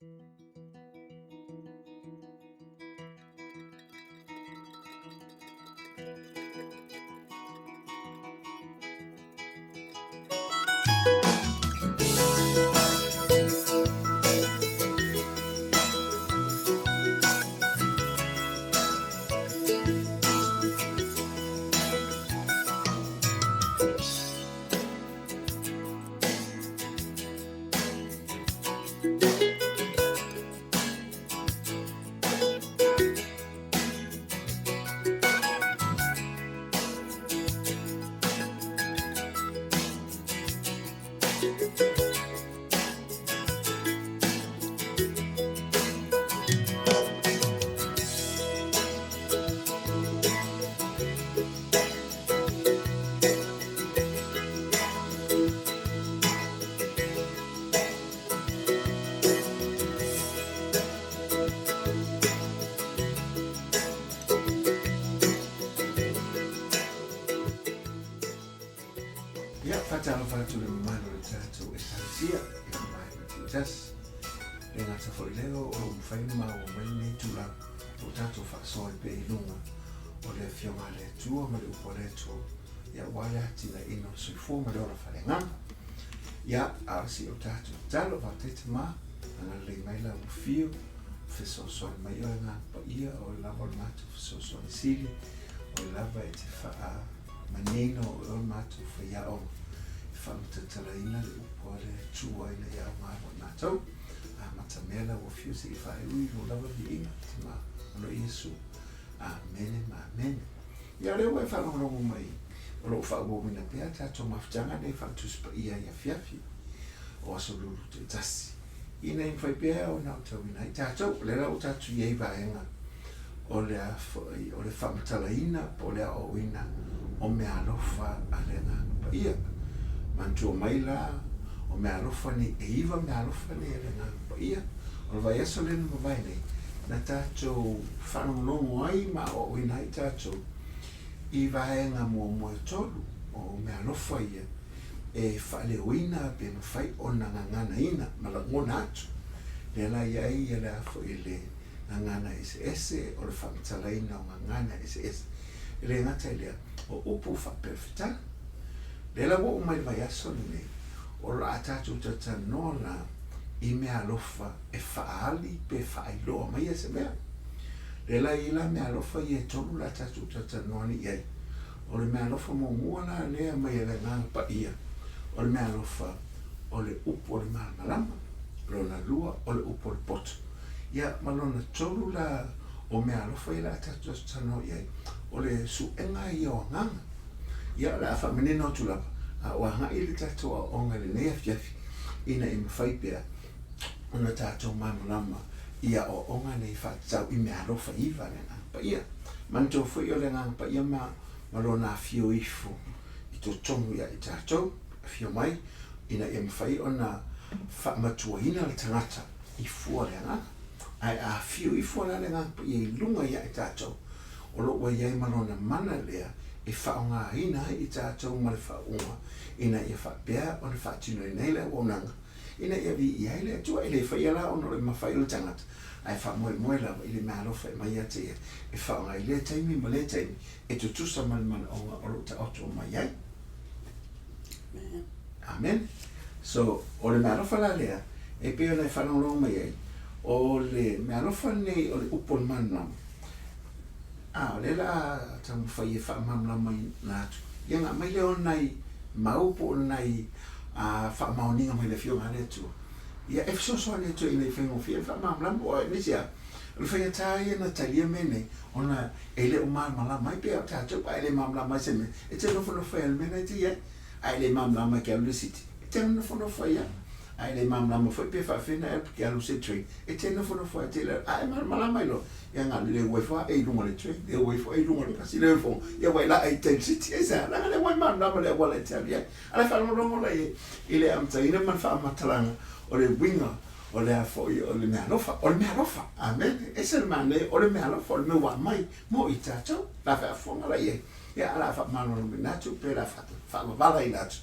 Ia, faatalofa atu i le mamalu o le tatou Ekalesia i le Vaega Tuitasi. E le gata foi i lea o lo o mafai ona maua mai lenei tulaga o lo o tatou faasoa ai pea i luga o le Afioga a le Atua ma le Upu a le Atua, ia aua le atinaeina o le soifua ma le ola faaleagaga. Ia, a o si o tatou tatalo, faafetai Tama, agalelei mai lau afio, fesoasoani mai oe Agaga Paia, o oe lava o le matou fesoasoani sili, o oe lava e te faamanino, o oe o le matou faiaoga e faamatatalaina le upu a le Atua ina ia aoga mo i matou. Amatamea lau afio se i faaiu i lou lava viiga, Tama, ona o Iesu. Amene ma amene. Ia o lea ua e faalogologo mai o lo o faaauauina pea a tatou mafutaga nei faale-Tusi Paia i afiafi o Aso Lulu taitasi, ina ia mafai pea ona aotauina ai tatou. O lea la ua tatou i ai i vaega o le a foi o le faamatalaina po o le aoaoina o meaalofa a le Agaga Paia. Manatua mai la, o meaalofa nei, e iva meaalofa nei a le Agaga Paia. O le vaiaso lea na mavae nei, na tatou faalogologo ai ma aoaoina ai tatou i vaega muamua e tolu o meaalofa ia e faaleoina pe mafai ona gaganaina ma lagona atu. Lea la i ai ia le a foi le gagana eseese, o le faamatalaina o gagana eseese. E le gata i lea, o upu faaperefetala. Lea la ua oo mai le vaiaso lenei, o le a tatou talatalanoa la i meaalofa e faaali pe faailoa mai se mea. Lea la e i ai la meaalofa ia e tolu o le a tatou talatalanoa nei i ai. O le meaalofa muamua la lea mai a le Agaga Paia, o le meaalofa o le upu o le malamalama, lona lua o le upu o le poto, ia ma lona tolu la o meaalofa ia o le a tatou talatalanoa i ai, o le suega ia o agaga. Ia, o le a faamanino atu lava, a o agai le tatou aoaoga i lenei afiafi, ina ia mafai pea ona tatou malamalama i aoaoga nei faatatau i meaalofa iva a le Agaga Paia. Manatua foi o le Agaga Paia ma, ma Lona afio ifo i totonu ia i tatou, afio mai, ina ia mafai ona faamatuaina le tagata i fua o le Agaga. Ae a afio ifo la le Agaga Paia i luga ia i tatou, o lo o ua i ai ma lona mana lea e faaaogaina ai i tatou ma le faauuga ina ia faapea ona faatinoina ai le auaunaga ina ia viia ai le Atua. E le faia la ona o le mafai o le tagata, ae faamoemoe lava i le meaalofa e aumai ia te ia e faaaoga i lea taimi ma lea taimi e tutusa ma le manaoga o lo o taoto mai ai. Amen. So, o le meaalofa la lea, e pei ona e faalogologo mai ai, o le meaalofa lenei o le upu o le malamalama, A, o lea la a taumafai e faamalamalamaina atu, ia ona aumai lea o nai mau po o nai faamaoniga mai le Afioga a le Atua, ia e fesoasoani atu ai ina ia faigofie le faamalamalama. Aua o nisi lava, o le faigata ia ona talia mea nei, ona e le o malamalama ai pei lava o tatou, a e le malamalama ai i se mea, e te nofonofo ai lava i le mea lena e te i ai. A e le malamalama e te alu i le city, e te nofonofo ai lava. A e le malamalama foi pe faapefea ona e alu e alu i se train, E te nofonofo ai te a e malamalama ai loa, ia na o le leu ifo a e i luga o le train, leu ifo e i luga o le pasi, leu ifo, ia ua e laa i tai city, aisea? Leaga lea ua e malamalama i le auala e te alu i ai. A le faalogologo la i i le amataina ma le faamatalaga o le uiga o le a foi o le meaalofa, o le meaalofa, amene, ese le manaia, o le meaalofa, o le mea ua aumai mo i tatou, la faafofoga la i ai, ia o le a faamalamalamaina atu pe o le a faavavalaina atu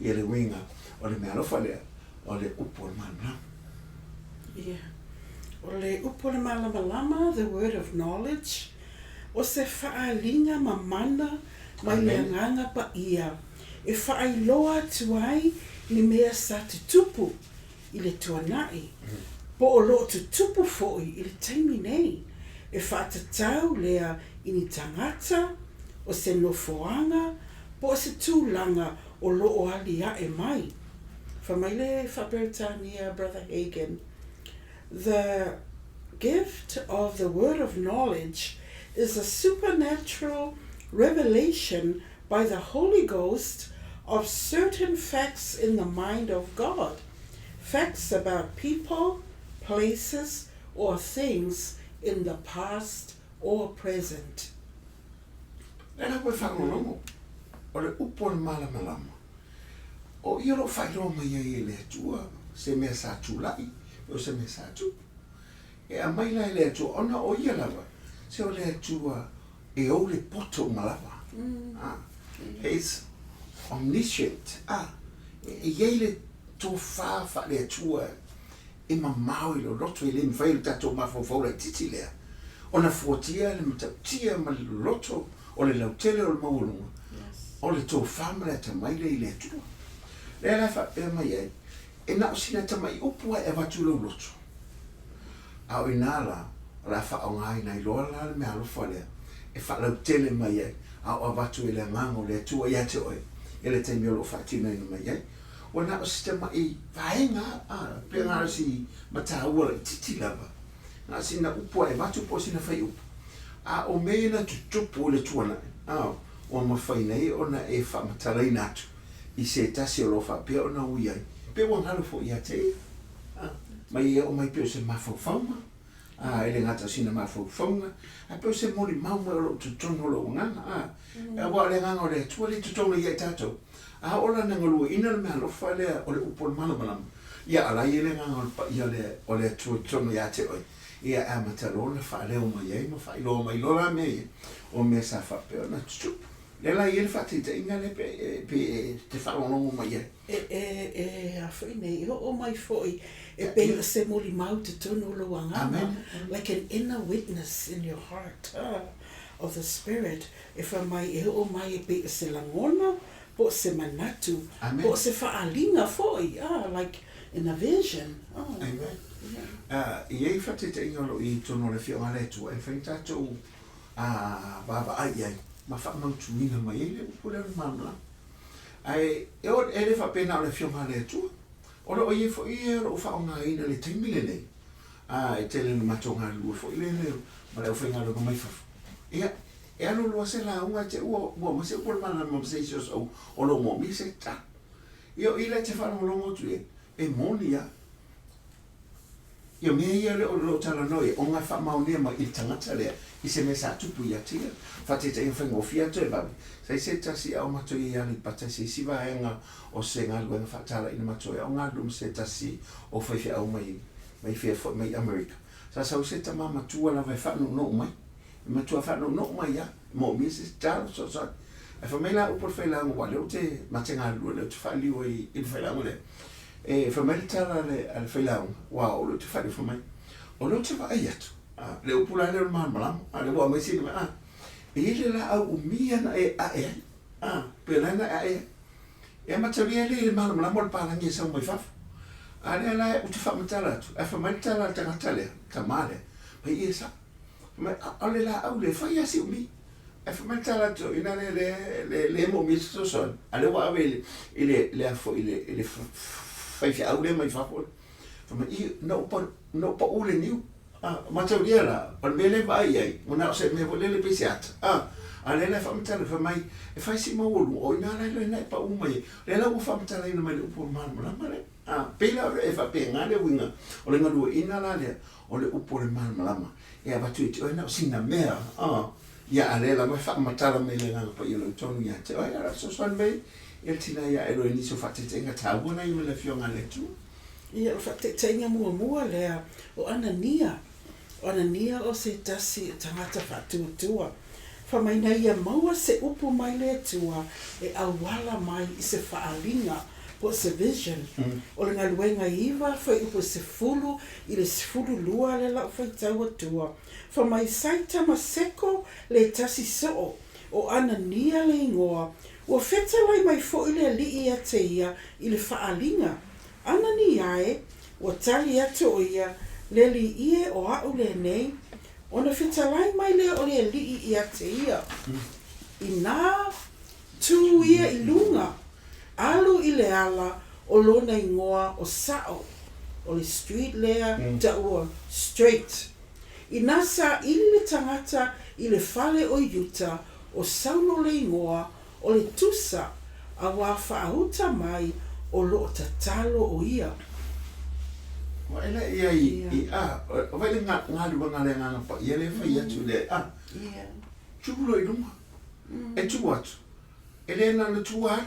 ia le uiga o le meaalofa lea o le upu o le malamalama. Ia. O le upu o le malamalama, the word of knowledge, o se faaaliga mamana mai le Agaga Paia e faailoa atu ai ni mea sa tutupu i le tuanai, po o lo o tutupu foi i le taimi nei, e faatatau lea i ni tagata, o se nofoaga, po o se tulaga o lo o aliae mai. Fai mai le Faa-Peretania Brother Hagin, The gift of the word of knowledge is a supernatural revelation by the Holy Ghost of certain facts in the mind of God, facts about people, places, or things in the past or present. E la koe faalogologo, o le upu o le malamalama, o ia o lo o faailoa mai ai e le Atua se mea sa tulai pe o se mea sa tupu. E aumai la e le Atua, ona o ia lava, se o le Atua e ou le poto uma lava. Ah, he is omniscient. Ah, e i ai le tofa faale-Atua e mamao i loloto, e le mafai e lo tatou mafaufau laitiiti lea ona fuatia le matautia ma le loloto o le lautele o le maualuga o le tofa ma le atamai lea i le Atua. Lea la e faapea mai ai, e na o sina tamai upu lava e avatu i lou loto, a o inā la, o le a faaaogaina ai loa la le meaalofa lea e faalautele mai ai, a o avatu e le Agaga o le Atua ia te oe i le taimi o lo o faatinoina mai ai. Ua na o si tamai vaega a, pe na o si mataua laitiiti lava, na o sina upu a e avatu po o sina faiupu, a o mea ia na tutupu i le tuanai, a, ua mafai nei ona e faamatalaina atu i se tasi o lo o faapea ona ui ai, pe ua galo foi ia te ia, a, mai e oo mai pei o se mafaufauga, a, e le gata o sina mafaufauga, ae pei o se molimau mai o lo o totonu o lou agaga, a, aua o le agaga o le Atua lea i totonu ia i tatou, a oo la ina galueaiina le meaalofa lea o le upu o le malamalama, ia a la e i ai le agaga o le paia o le Atua i totonu ia te oe, ia e amata loa ona faaleo mai ai ma faailoa mai loa la mea ia, o mea sa faapea ona tutupu. Lea la e i ai le faataitaiga lea pe e te faalogologo mai ai. E, e, e, a foi nei, e oo mai foi, e pei o se molimau i totonu o lou agaga, like an inner witness in your heart of the Spirit, e fai mai, e oo mai e pei o se lagona, po o se manatu, po o se faaaliga foi, like in a vision. Amen. E i ai faataitaiga o lo o i ai i totonu o le Afioga a le Atua e mafai ona tatou vaavaai i ai ma faamautuina mai ai le upu lea o le malamalama. Ae e le faapea na o le Afioga a le Atua, o lo o i ai foi e o lo o faaaogaina i le taimi lenei, a e tele ina matou galulue foi lele ma le aufaigaluega mai fafo. Ia, e alu loa se lauga e te ua ua aumai se upu o le malamalama ma se isi o sau o lo o moomia se tala. Ia o i la e te faalogologo atu i ai, e moni lava. Ia mea ia o lo o talanoa i ai, ona e faamaonia mai i le tagata lea i se mea sa tupu ia te ia. Faataitaiga faigofie atu e vave, sa i se tasi a o matou i ai i Aleipata i se isi vaega o se galuega faatalaina matou ai a o galulue ma se tasi o faifeau mai mai fea foi mai Amerika. Sa sau se tama matua lava e faanounou mai, e matua faanounou mai lava, e moomia se tala fesoasoani. Ae fai mai la upu a le failauga, aua o lea ou te ma te galulue, lea ou te faaliu ai i le failauga lea. E fai mai le tala a le failauga, ua o lea ou te faaliu, fai mai, o lea ou te vaai atu, a, le upu la lea o le malamalama, a lea ua aumai sina mea, a, e i ai le laau umi na e ae ai, a, pe la na e ae ai. E amatalia lea i le malamalama o le palagi e sau mai fafo. A lea la ou te faamatala atu, ae fai mai le tala a le tagata lea, le tama lea, fai mai, ia e sao. Fai mai, a o le laau lea e fai lava si umi. Ae fai mai le tala atu, ina lea lea lea lea moomia se fesoasoani, a lea ua ave i le i le le a foi i le i le faifeau lea mai fafo. Fai mai, i na ou pa na ou pau le niu. A, mataulia la, o le mea lea e vaai i ai, ua na o se mea foi lele pei se ata. A, a lea la e faamatala, fai mai, e fai si maualuga, o i ina la e pau mai ai. Lea la ua faamatalaina mai le upu o le malamalama lea. A, pei la e faapena le uiga o le galueaiina la lea o le upu o le malamalama e avatu ia te oe na o sina mea, a, ia a lea lava e faamatala mai le Agaga Paia o lau tonu ia te oe, a o le fesoasoani mai ia le tina ia e loa i nisi o faataitaiga taua na i mai le Afioga a le Atua. Ia, o le faataitaiga muamua lea o Anania. O Anania o se tasi o tagata faatuatua. Fai mai na ia maua se upu mai le Atua e auala mai i se faaaliga. Po o se vision. O le galuega 9, fuaiupu 10 i le 12 lea la ou faitau atua. Fai mai sa i Tamaseko le tasi soo, o Anania le igoa, ua fetalai mai foi le Alii ia te ia i le faaaliga. Anania e, ua tali atu o ia, Le alii e, o a'u lenei. Ona fetalai mai lea o le Alii ia te ia, Inā tū ia i luga, alu i le ala o lona igoa o Sa'o, o le street lea taua Straight. Inā saili le tagata i le fale o Iuta, o Saulo le igoa, o le tusa, a ua faauta mai o loo tatalo o ia. Ua ela ia i a, o vai le galuega a le Agaga Paia lea e fai atu i le a, tu loa i luga, e tu atu, e le na ona tu alu,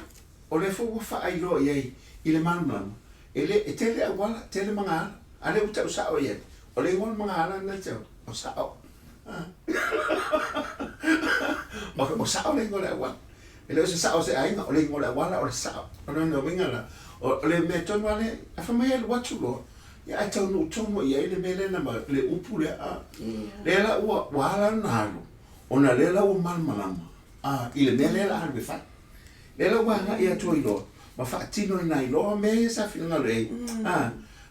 o lea foi ua faailoa i ai i le malamalama, e le, e tele auala, tele magaala, a o lea ua tau sao i ai, o le igoa o le magaala lena e te o, o sao. O sao le igoa o le auala. E le o se sao o se aiga, o le igoa o le auala o le sao. O lona uiga la, o le mea tonu lava lea, a fai mai e alu atu loa, ia ae taunuu tonu i ai le mea lea na le upu lea, a. Lea la ua, ua ala ona alu, ona lea la ua malamalama, a, i le mea lea o le a alu e fai. Lea la ua agai atu ai loa, ma faatino ai nai loa mea ia sa finagalo i ai, a,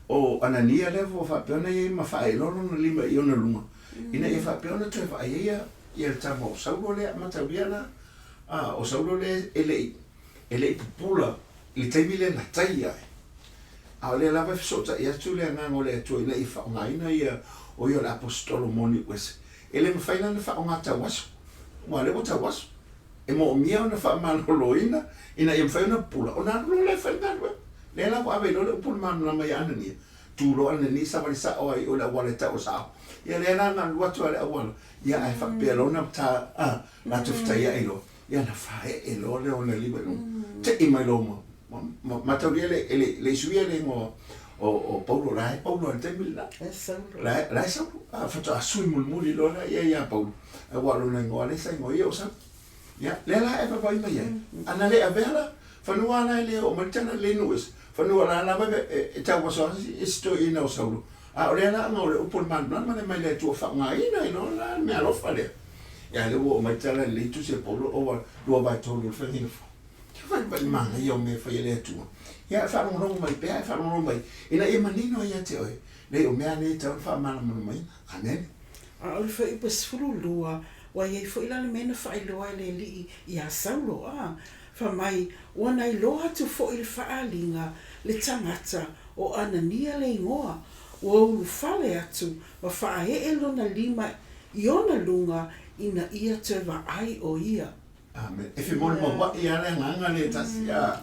o Anania lea ua faapea ona i ai ma faaee loa lona lima i ona luga, ina ia faapea ona toe vaai ai ia le tama o Saulo lea mataulia la, a, o Saulo lea e le i, e le i pupula i le taimi lea na tai ai. A o lea lava e fesootai atu le Agaga o le Atua ina ia faaaogaina ia, o ia o le Aposetolo moni ua ese. E le mafai la ona faaaoga tauaso, aua o lea ua tauaso. E moomia ona faamaloloina ina ia mafai ona pupula, ona alu loa lea e fai le galuega. Lea la ua ave ai loa le upu o le malamalama ia Anania, tu loa Anania savali sao ai o le auala e tau o sao. Ia lea la na alu atu lava le auala, ia ae faapea loa ona ta, a, latou fetaiai loa, ia ona faee loa lea o ona lima i luga. Tei mai loa ma, ma, ma, mataulia le, e le, le i suia le igoa o, o Paulo, la e Paulo lava i le taimi lena. La e Saulo. La e, la e Saulo. A, faatoa sui mulimuli loa lea ia Paulo. Aua o lona igoa lea sa igoa ia o Saulo. Ia, lea la e vaavaai mai ai. Ana le avea la, fanua la e le oo mai le tala le nuu ese, fanua la lava e tau aso e si toeaina o Saulo. A o lea la ona o le upu o le malamalama lea mai le Atua faaaogaina ai loa la le meaalofa lea. Ia, lea ua oo mai le tala lelei tusi a Paulo ova 2/3 o le faiga fou. Ke vaivai manaia o mea e fai e le Atua. Ia, e faalogologo mai pea, e faalogologo mai, ina ia manino ai ia te oe, leai o mea nei e tatau ona faamalamalamaina. Amene. A o le fuaiupu 12, ua i ai foi la le mea na faailoa e le Alii iā Saulo, a, fai mai, Ua na iloa atu foi le faaaliga le tagata o Anania le igoa, ua ulufale atu ma faaee lona lima i ona luga ina ia toe vaai o ia. Amen. E femolimauaʻi lava le agaga lea e tasi, a.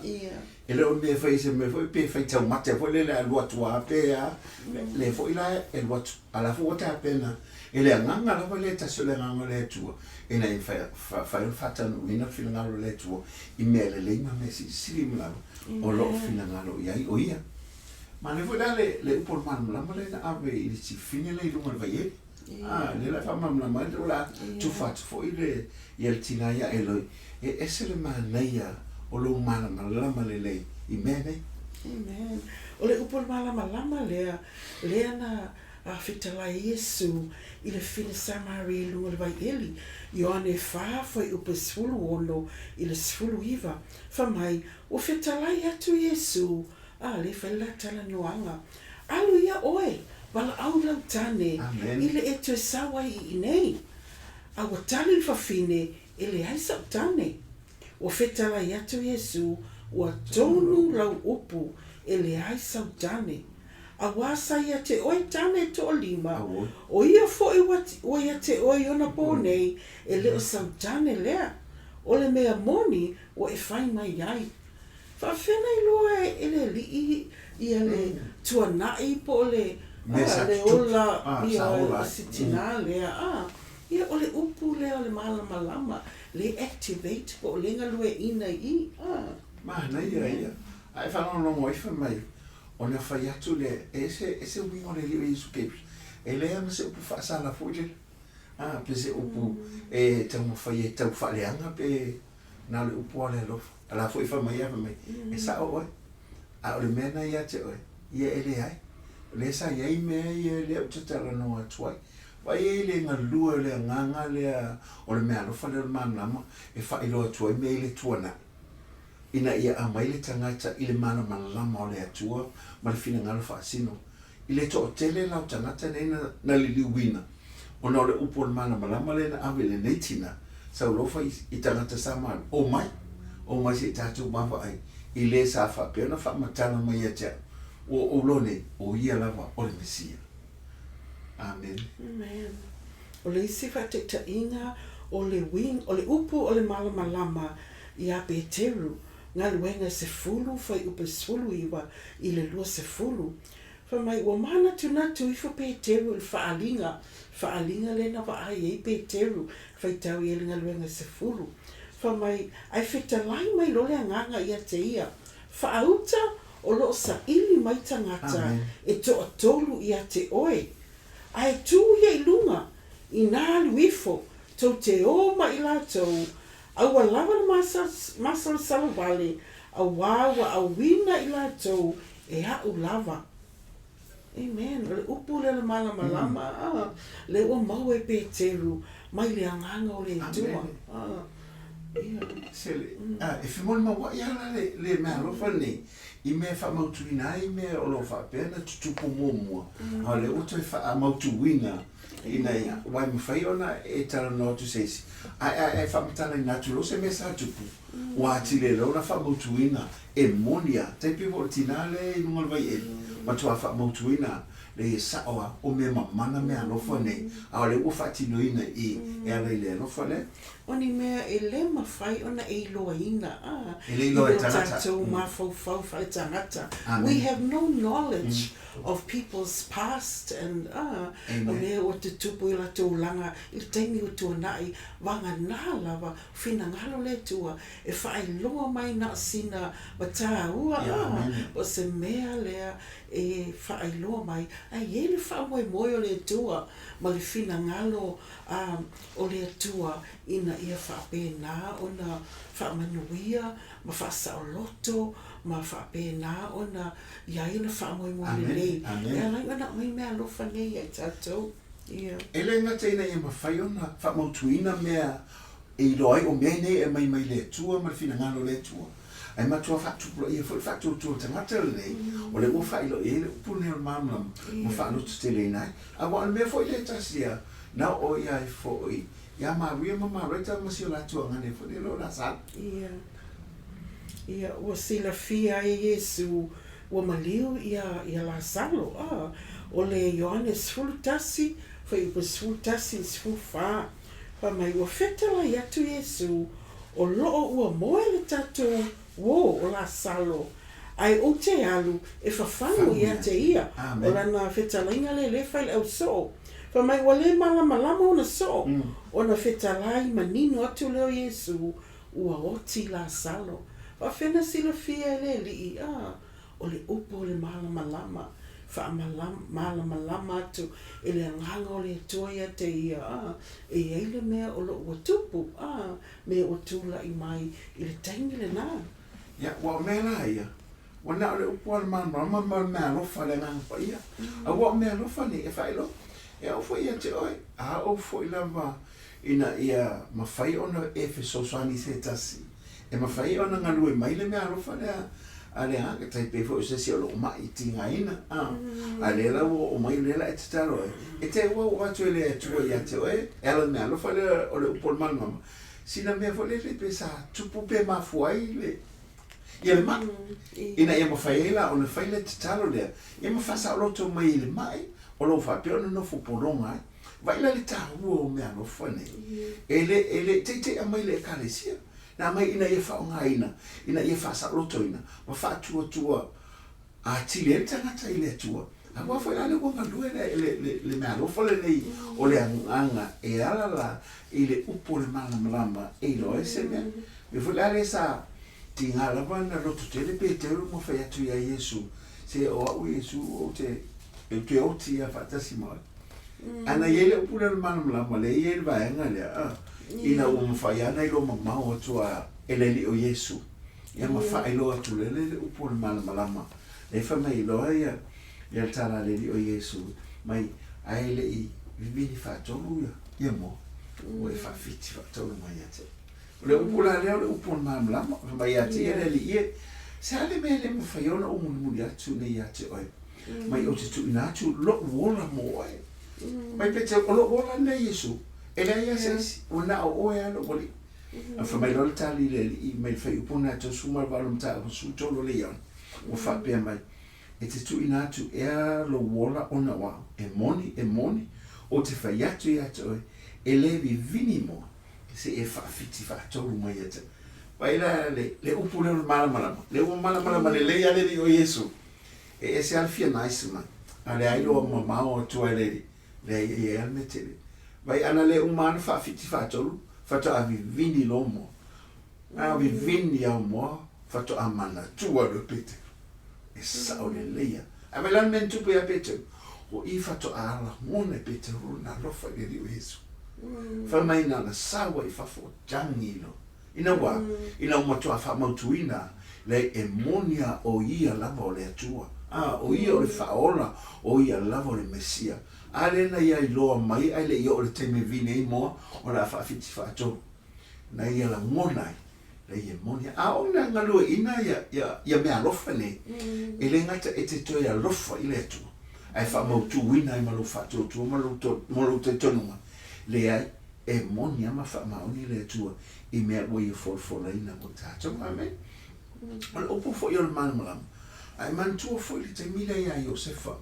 E le o le mea e fai i se mea foi pe fai taumate foi lele a alu atu lava pe a. Lea foi la e alu atu, a o la foi ua tapena e le agaga lava lea e tasi o le agaga o le Atua ina ia mafai ona faataunuuina le finagalo o le Atua i mea lelei ma mea silisili uma lava o lo o finagalo i ai o Ia. Manaia foi la le upu o le malamalama lea na ave i le tifine lea i luga o le vaieli. A, lea la e faamalamalama ai, o le a tufa atu foi le, ia le tina ia Eloi, e ese le manaia o lou malamalama lelei i mea nei. Amen. O le upu o le malamalama lea, lea na fetalai ai Iesu i le fine Samaria i luga o le vaieli, Ioane 4, fuaiupu e 16 i le 19, fai mai, Ua fetalai atu Iesu, a, lea e fai le la talanoaga, Alu ia oe, valaau lau tane, i le e toe sau ai i inei. A ua tali le fafine, E leai sa'u tane. Ua fetalai atu Iesu, Ua tonu lau upu, e leai sau tane. Auā sa ia te oe tane toalima, o ia foʻi ua ia te oe i ona pō nei, e le o sau tane lea. O le mea moni ua e fai mai ai. Faapefea ona iloa e le alii ia le tuanai po o le le ola ia o si tinā lea a ia o le upu lea o le malamalama le activate po o le galueaiina i i a. Manaia ia. A e faalogologo ai fai mai ona fai atu lea e ese ese uiga o le Alii o Iesu Keriso. E leai lava ma se upu faasala foi lele a pe se upu e taumafai e tau faaleaga pe Na o le upu lava o le alofa. A la foi fai mai ia, fai mai, E sao oe. A o le mea lena ia te oe, ia e leai. O lea sa i ai mea ia lea ou te talanoa atu ai. Vaai ai le galue o le agaga lea o le meaalofa lea o le malamalama e faailoa atu ai mea i le tuanai, ina ia aumai le tagata i le malamalama o le Atua ma le finagalo faasino. I le toatele la o tagata nei na, na liliuina, ona o le upu o le malamalama lea na ave i lenei tina, sau loa fai i tagata sa malu, Omai, omai se i tatou vaavaai i le sa faapea ona faamatala mai ia te au, ua ou iloa nei, o ia lava o le Mesia. Amene. Amen. O le isi faataitaiga o le uiga, o le upu o le malamalama iā Peteru, Galuega 10, fuaiupu 19 i le 20. Fai mai, ua manatunatu ifo Peteru i le faaaliga, faaaliga lea na vaai ai Peteru, faitau i ai le Galuega 10. Fai mai, ae fetalai mai loa le Agaga ia te ia, Faauta o lo o saili mai tagata e toatolu ia te oe, ae tu ia i luga, inā alu ifo, tou te ō ma i latou, aua lava le masalosalo wale, auā ua auina i latou e aʻu lava. Amen. O le upu lea o le malamalama, a, lea ua maua e Peteru mai le Agaga o le Atua. A, ia. Se, a, e femolimauaʻi lava la le, le meaalofa lenei i mea e faamautuina ai mea o lo o faapea ona tutupu muamua, a o lea ua toe faamautuina ina ia, aua e mafai ona e talanoa atu i se isi, ae, ae, ae faamatalaina atu loa se mea sa tupu, ua atili ai loa ona faamautuina e moni lava, tai pei foi o le tina lea i luga o le vaieli, matua faamautuina le ia sao lava, o mea mamana mea alofa nei, a o lea ua faatinoina i i e ala i le alofa lea. O ni mea e le mafai ona e iloaina, a, E le iloa i e o tagata. tatou mafaufau faaletagata. Amen. We have no knowledge of people's past and, a, o mea ua tutupu i o latou olaga i le taimi ua tuanai, vagana lava, finagalo le Atua e faailoa mai na o sina mataua a o se mea lea e faailoa mai ae i ai le faamoemoe o le Atua ma le finagalo a o le Atua ina ia faapena ona faamanuia ma faasaoloto ma faapena ona i ai ona faamoemoe lelei e ala ai ona aumai meaalofa nei ia i tatou. Ia. E le gata ina ia mafai ona faamautuina mea e iloa ai o mea nei e aumai mai le Atua ma le finagalo o le Atua, ae matua faatupulaia foi le faatuatua o le tagata lenei, o lea ua faailoa i ai le upu lenei o le malamalama ma faalototeleina ai. Aua o le mea foi lea e tasi ia, na oo i ai foi ia Maria ma Mareta ma si o latou agane foi lea o Lasalo. Ia, ia, ua silafia ai e Iesu ua maliu ia, ia Lasalo, a, o le Ioane 11, fuaiupu 11 i le 14. Fai mai, ua fetalai atu Iesu, o loo ua moe le tatou uo o Lasalo, ae ou te alu e fafagu ia te ia. O lana fetalaiga lea le fai le au soo. Fai mai, ua le malamalama ona soo, ona fetalai manino atu lea o Iesu, ua oti Lasalo. Faafena na silafia e le Alii, a. O le upu o le malamalama, faamalamalama atu e le Agaga o le Atua ia te ia, a, e i ai le mea o lo o ua tupu, a, mea ua tulai mai i le taimi lena. Ia, ua o mea la ia, ua na o le upu lava o le malamalama ma le meaalofa a le Agaga Paia. A ua o meaalofa nei e faailoa, e oo foi ia te oe, a oo foi lava ina ia mafai ona e fesoasoani i se tasi, e mafai ona galue mai le meaalofa lea a le Agaga, tai pei foi o se isi o lo o maʻi tigaina, a, a lea la ua oo mai, o lea la e tatalo ai, e te ua oo atu e le Atua ia te oe, e ala i le meaalofa lea o le upu o le malamalama, sina mea foi lele pe sa tupu pe mafua ai le, ia le maʻi, ina ia mafai ai la ona fai le tatalo lea, ia ma faasaoloto mai i le maʻi o lo o faapea ona nofo pologa ai. Vaai la le taua o meaalofa nei, e le, e le teiteia mai le Ekalesia, na aumai ina ia faaaogaina, ina ia faasaolotoina ma faatuatua atili ai le tagata i le Atua. Aua foi la lea ua galue le, le, le, le meaalofa lenei o le agaga e ala la i le upu o le malamalama e iloa ai se mea. Mea foi la lea sa tiga lava na lototele Peteru ma fai atu iā Iesu, Se o au Iesu ou te, ou te oti lava faatasi ma oe. A na i ai le upu lea o le malamalama, lea e i ai le vaega lea, a, ina ua mafai lava ona iloa mamao atu a e le Alii o Iesu, ia ma faailoa atu lea le upu o le malamalama. Lea fai mai loa ia ia le tala a le Alii o Iesu mai, Ae le i vivini faatolu ia ia moa, ua e faafiti faatolu mai ia te au. O le upu la lea o le upu o le malamalama, fai mai ia te ia le Alii e, Se a le mea e le mafai ai ona ou mulimuli atu nei ia te oe, mai ou te tuuina atu lou ola mo oe. Mai pe te, o lou ola lenei Iesu, e leai lava se isi, ua na o oe lava lou Alii. Ae fai mai loa le tali i le Alii mai le fuaiupu lena e 38 mataupu 13 le Ioane, ua faapea mai, E te tuuina atu ea lou ola ona o au? E moni, e moni, ou te fai atu ia te oe, e le vivini moa, se i e faafiti faatolu mai ia te au. Vaai la le, le upu lea o le malamalama, lea ua malamalama lelei lava le Alii o Iesu, e ese lava le fia nice mai, a o le a iloa mamao atu ai le Alii, leai e i ai lava le mea tele. Vaai, ana le uma lava ona faafiti faatolu, faatoa vivini loa moa. A vivini au moa, faatoa manatua loa Peteru. E sao lelei lava. Ae vaai la le mea na tupu ia Peteru? O i faatoa lagona e Peteru lona alofa i le Alii o Iesu. Fai mai na ona sau ai i fafo o jagi loa. Ina ua, ina ua matua faamautuina le e moni lava o Ia lava o le Atua, a, o Ia o le Faaola, o Ia lava o le Mesia. A lea na Ia iloa mai ae le i oo i le taimi e vili ai moa, o le a faafiti faatolu. Na Ia lagona ai, leai e moni lava. A oo ina galueaiina ia, ia, ia meaalofa nei, e le gata e te toe alofa i le Atua, ae faamautuina ai ma lou faatuatua ma lou, ma lou talitonuga, leai, e moni lava ma faamaoni le Atua i mea ua Ia folafolaina mo tatou. Amene. O le upu foi o le malamalama, a e manatua foi le taimi lea iā Iosefa,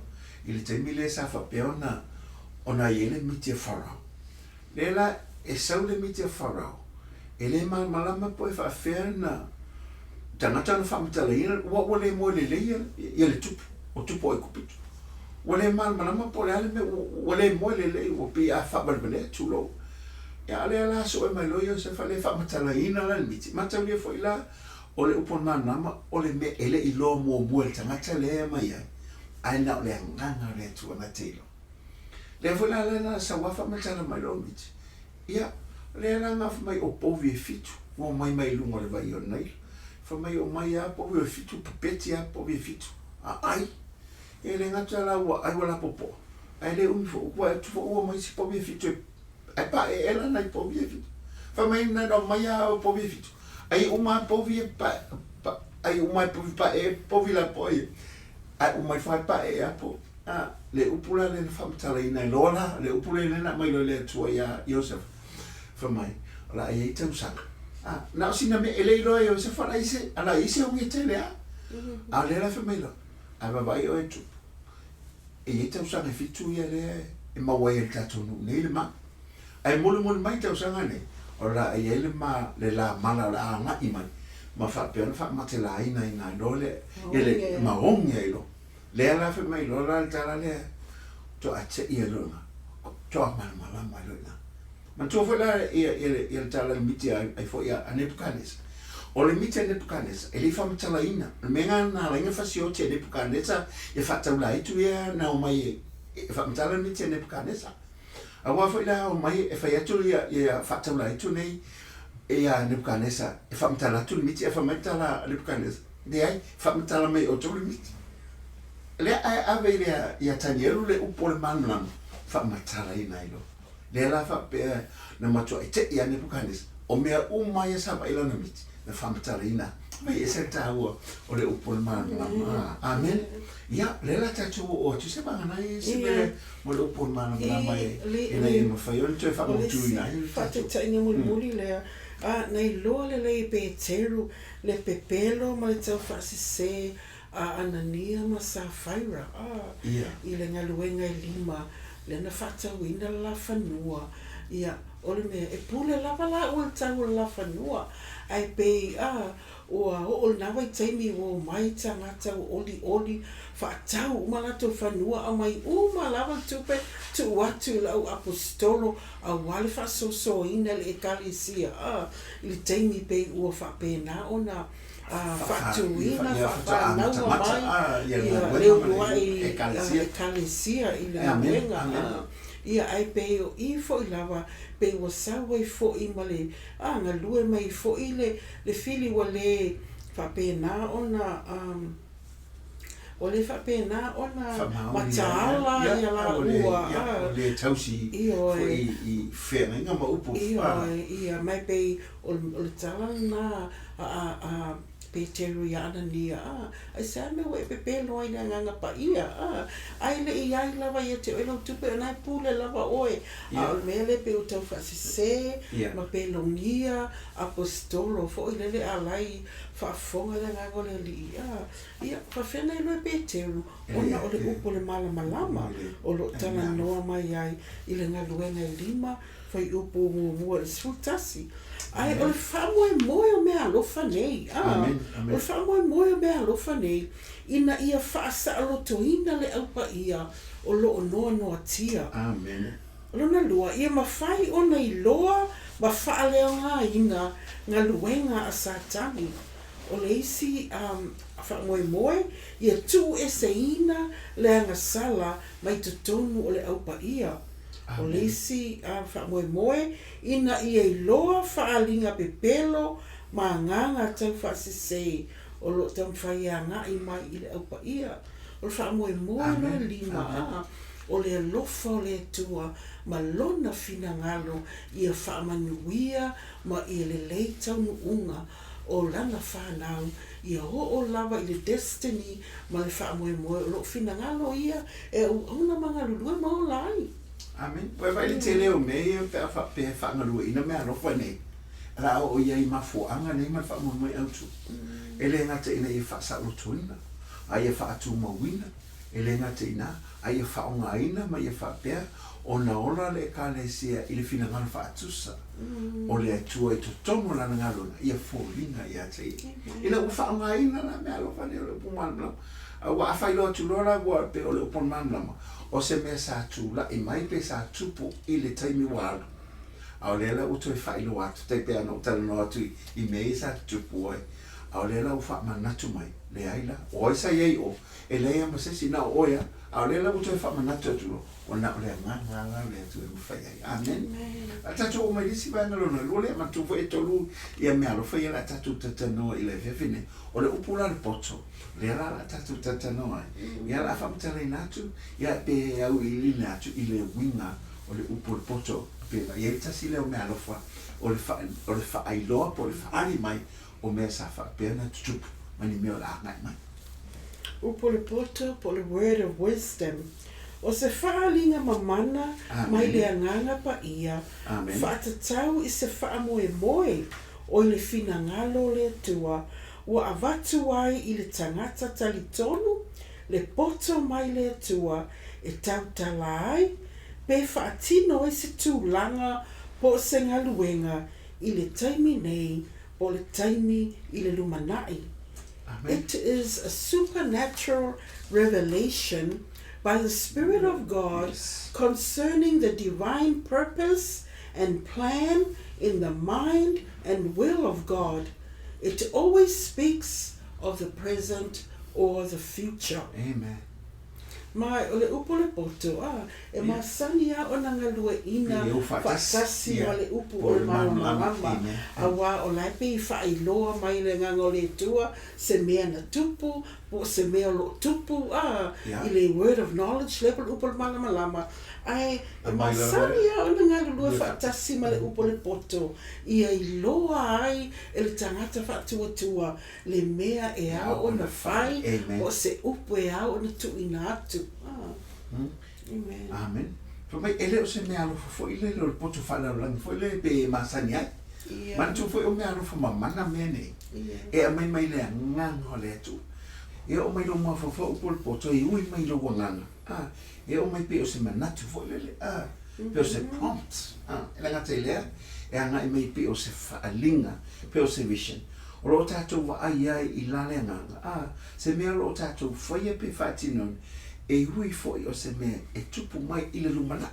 i le taimi lea sa faapea ona, ona i ai le miti a Farao. Lea la e sau le miti a Farao, e le malamalama po e faapefea na tagata ona faamatalaina, ua, ua le moe lelei ia, ia le tupu, o tupu o Aikupito. Ua le malamalama po o le a le mea, ua le moe lelei, ua pei a faavalevalea, tulou. Ia, a o lea la sue mai loa Iosefa lea e faamatalaina la le miti, mataulia foi la o le upu a le malamalama, o le mea e le i iloa muamua e le tagata lea e aumai ai, ae na o le agaga o le Atua na te iloa. Lea foi la lea na sau lava faamatala mai loa le miti, ia, lea la na fai mai o povi e fitu ua omai mai luga o le vai o Naila. Fai mai omai lava povi e fitu, pepeti lava povi e fitu, a ai. E le gata la ua ai ua lapopoa, ae le umi foi ua atu foi ua omai isi povi e fitu e ae paeae la nai povi e fitu. Fai mai na ona omai lava povi e fitu, ai uma lava povi e pa, pa, ai uma lava povi paeae povi lapopoa ia, ae uma ifo lava e paeae lava povi. A, le upu la lea na faamatalaina ai loa la, le upu lea na aumai loa e le Atua iā Iosefa, fai mai, o le a i ai tausaga. A, na o sina mea, e le iloa e Iosefa la i se, a la i ai se oge tele a. A o lea la fai mai loa, Ae vaavaai oe e tupu, e i ai tausaga e fitu ia lea e maua ai e le tatou nuu nei le ma. Ae mulimuli mai tausaga nei, o le a i ai le ma, le la mala o le a agai mai, ma faapea ona faamatelaina ai nai loa le, ia le, ma oge ai loa. Lea la fai mai loa la le tala lea, toa te'i ai loa i ina, toa malamalama ai loa i ina. Manatua foi la ia, ia, le, ia le tala i le miti a, ai foi a, a Nepukanesa. O le miti a Nepukanesa, e le i faamatalaina. O le mea lena na ala ai ona fasioti e Nepukanesa ia faataulaitu ia na omai e, e faamatala le miti a Nepukanesa. Aua foi la omai e fai atu ia, ia faataulaitu nei ia Nepukanesa e faamatala atu le miti, ae fai mai le tala a Nepukanesa, Leai, faamatala mai e outou le miti. Lea ae ave i le, ia Tanielu le upu o le malamalama, faamatalaina ai loa. Lea la faapea na matuai te'i a Nepukanesa, o mea uma ia sa vaai lana miti, na faamatalaina. Vaai ese le taua o le upu o le malamalama. Amene. Ia, lea la tatou oo atu se vagana ai se mea mo le upu o le malamalama e ina ia mafai ona toe faamautuina ai le tatou. Faataitaiga mulimuli lea, a na iloa lelei e Peteru le pepelo ma le taufaasese a Anania ma Safaira, a, i le galuega e lima, lea na faatauina le la fanua, ia, o le mea, e pule lava laua i le tau o le la fanua, ae pei, a, ua oo i lena vaitaimi ua omai tagata ua olioli, faatau uma latou fanua, aumai uma lava le tupe, tuu atu i lau Aposetolo, aua le faasoasoaina i le Ekalesia, a, i le taimi pei ua faapena ona faatuina, faafanaua mai ia le uluai Ekalesia i le galuega. Ia, ae pei o i foi lava, pei ua sau ai foi ma le galue mai foi le fili ua le faapena ona Ua le faapena ona mataala ia laua, a. Ua le tausi foi i feagaiga ma upu. Ioe, ia, ma e pei o le tala lena a Peteru ia Anania, a, aisea mea ua e pepelo ai i le Agaga Paia, a, ae le i ai lava ia te oe lau tupe, o na e pule lava oe, a o le mea lea pei ua tau faasese ma pelogia Aposetolo foi lele alai faafofoga le Agaga o le Alii, a. Ia, faafefea na iloa e Peteru, ona o le upu o le malamalama o lo o talanoa mai ai i le galuega e lima fuaiupu muamua i le 11. Ae o le faamoemoe o meaalofa nei, a, o le faamoemoe o meaalofa nei, ina ia faasaolotoina le Au Paia o lo o noanoatia. Lona lua, ia mafai ona iloa ma faaleaogaina galuega a Satani. O le isi faamoemoe, ia tuueseina le agasala mai totonu o le Au Paia. O le isi faamoemoe, ina ia iloa faaaliga pepelo ma agaga taufaasese o lo o taumafai e agai mai i le Au Paia. O le faamoemoe lona lima, o le alofa o le Atua ma Lona finagalo ia faamanuia ma ia lelei taunuuga o lana fanau ia oo lava i le destiny ma le faamoemoe o loo finagalo ia e auauna ma galulue ma ola ai. Amen. Ua vaai le tele o mea ia pe a faapea e faagalueina meaalofa nei, o le a oo i ai i mafuaaga nei ma le faamoemoe autu. E le gata ina ia faasaolotoina, a ia faatumauina, e le gata i ina, a ia faaaogaina ma ia faapea ona ola le Ekalesia i le finagalo faatusa o le Atua i totonu o Lana galuega, ia foliga ia te Ia. Ina ua faaaogaina la meaalofa nei o le upu malamalama, aua a faailoa atu loa la ua pei o le upu malamalama, o se mea sa tulai mai pe sa tupu i le taimi ua alu, a o lea la ua toe faailoa atu, tai pei ona ou talanoa atu i mea ia sa tutupu ai, a o lea la ua faamanatu mai, leai la, o ai sa i ai i o? E leai lava ma se isi, na o oe lava. A o lea la ua toe faamanatu atu loa, ua na o le Agaga lava o le Atua e mafai ai. Amene. A tatou oo mai i le isi vaega lona lua lea, manatua foi e tolu ia meaalofa ia o le a tatou talatalanoa i le afiafi nei. O le upu la le poto, lea la o le a tatou talatalanoa ai, ia o le a faamatalaina atu, ia pe auiliiliina atu i le uiga o le upu o le poto, pe na i ai le tasi lea o meaalofa o le o le faailoa po o le faaali mai o mea sa faapea ona tutupu ma ni mea o le a agai mai. Upu o le poto po o le word of wisdom. O se faaaliga mamana mai le Agaga Paia, faatatau i se faamoemoe o i le finagalo o le Atua, ua avatu ai i le tagata talitonu le poto mai le Atua e tautala ai pe faatino ai se tulaga po o se galuega i le taimi nei po o le taimi i le lumanai. It is a supernatural revelation by the Spirit of God concerning the divine purpose and plan in the mind and will of God. It always speaks of the present or the future. Amen. Ma o le upu o le poto, a, e masani a ona galueina faatasi ma le upu o le malamalama, auā o la e pei e faailoa mai le Agaga o le Atua se mea na tupu, po o se mea o lo o tupu, a, i le word of knowledge lea po o le upu o le malamalama, ae e masani a ona galulue faatasi ma le upu o le poto, ia iloa ai e le tagata faatuatua le mea e ao ona fai, po o se upu e ao ona tuuina atu. Amen. Amen. Fai mai, e le o se meaalofa foi lele o le poto faalelalolagi foi lele pei e masani ai. Ia. Manatua foi o meaalofa mamana mea nei. Ia. E aumai mai le agaga o le Atua. E oo mai lou mafaufau po o le poto e ui mai lou agaga. A, e oo mai pei o se manatu foi lele. A, pei o se prompt. A, e le gata i lea, e agai mai pei o se faaaliga, pei o se vision. O lo o tatou vaai ai i la le agaga, a, se mea o lo o tatou faia pe faatinoina, e ui foi o se mea e tupu mai i le lumanai,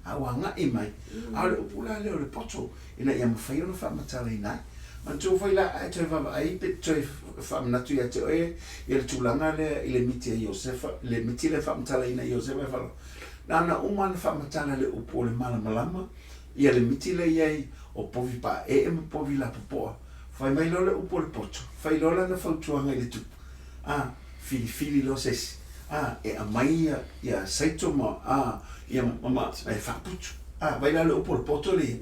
a ua agai mai, a o le upu la lea o le poto, ina ia mafai ona faamatalaina ai. Manatua foi la a e toe vaavaai pe toe faamanatu ia te oe ia le tulaga lea i le miti a Iosefa, le miti lea e faamatalaina e Iosefa e faalogo, na ona uma ona faamatala le upu o le malamalama, ia le miti lea i ai o povi paeee ma povi lapopoa. Fai mai loa le upu o le poto, fai loa lana fautuaga i le tupu. A. Filifili loa se isi, a, e aumai ia, ia saito ma, a, ia ma, ma, e faaputu. A, vaai la le upu o le poto lea.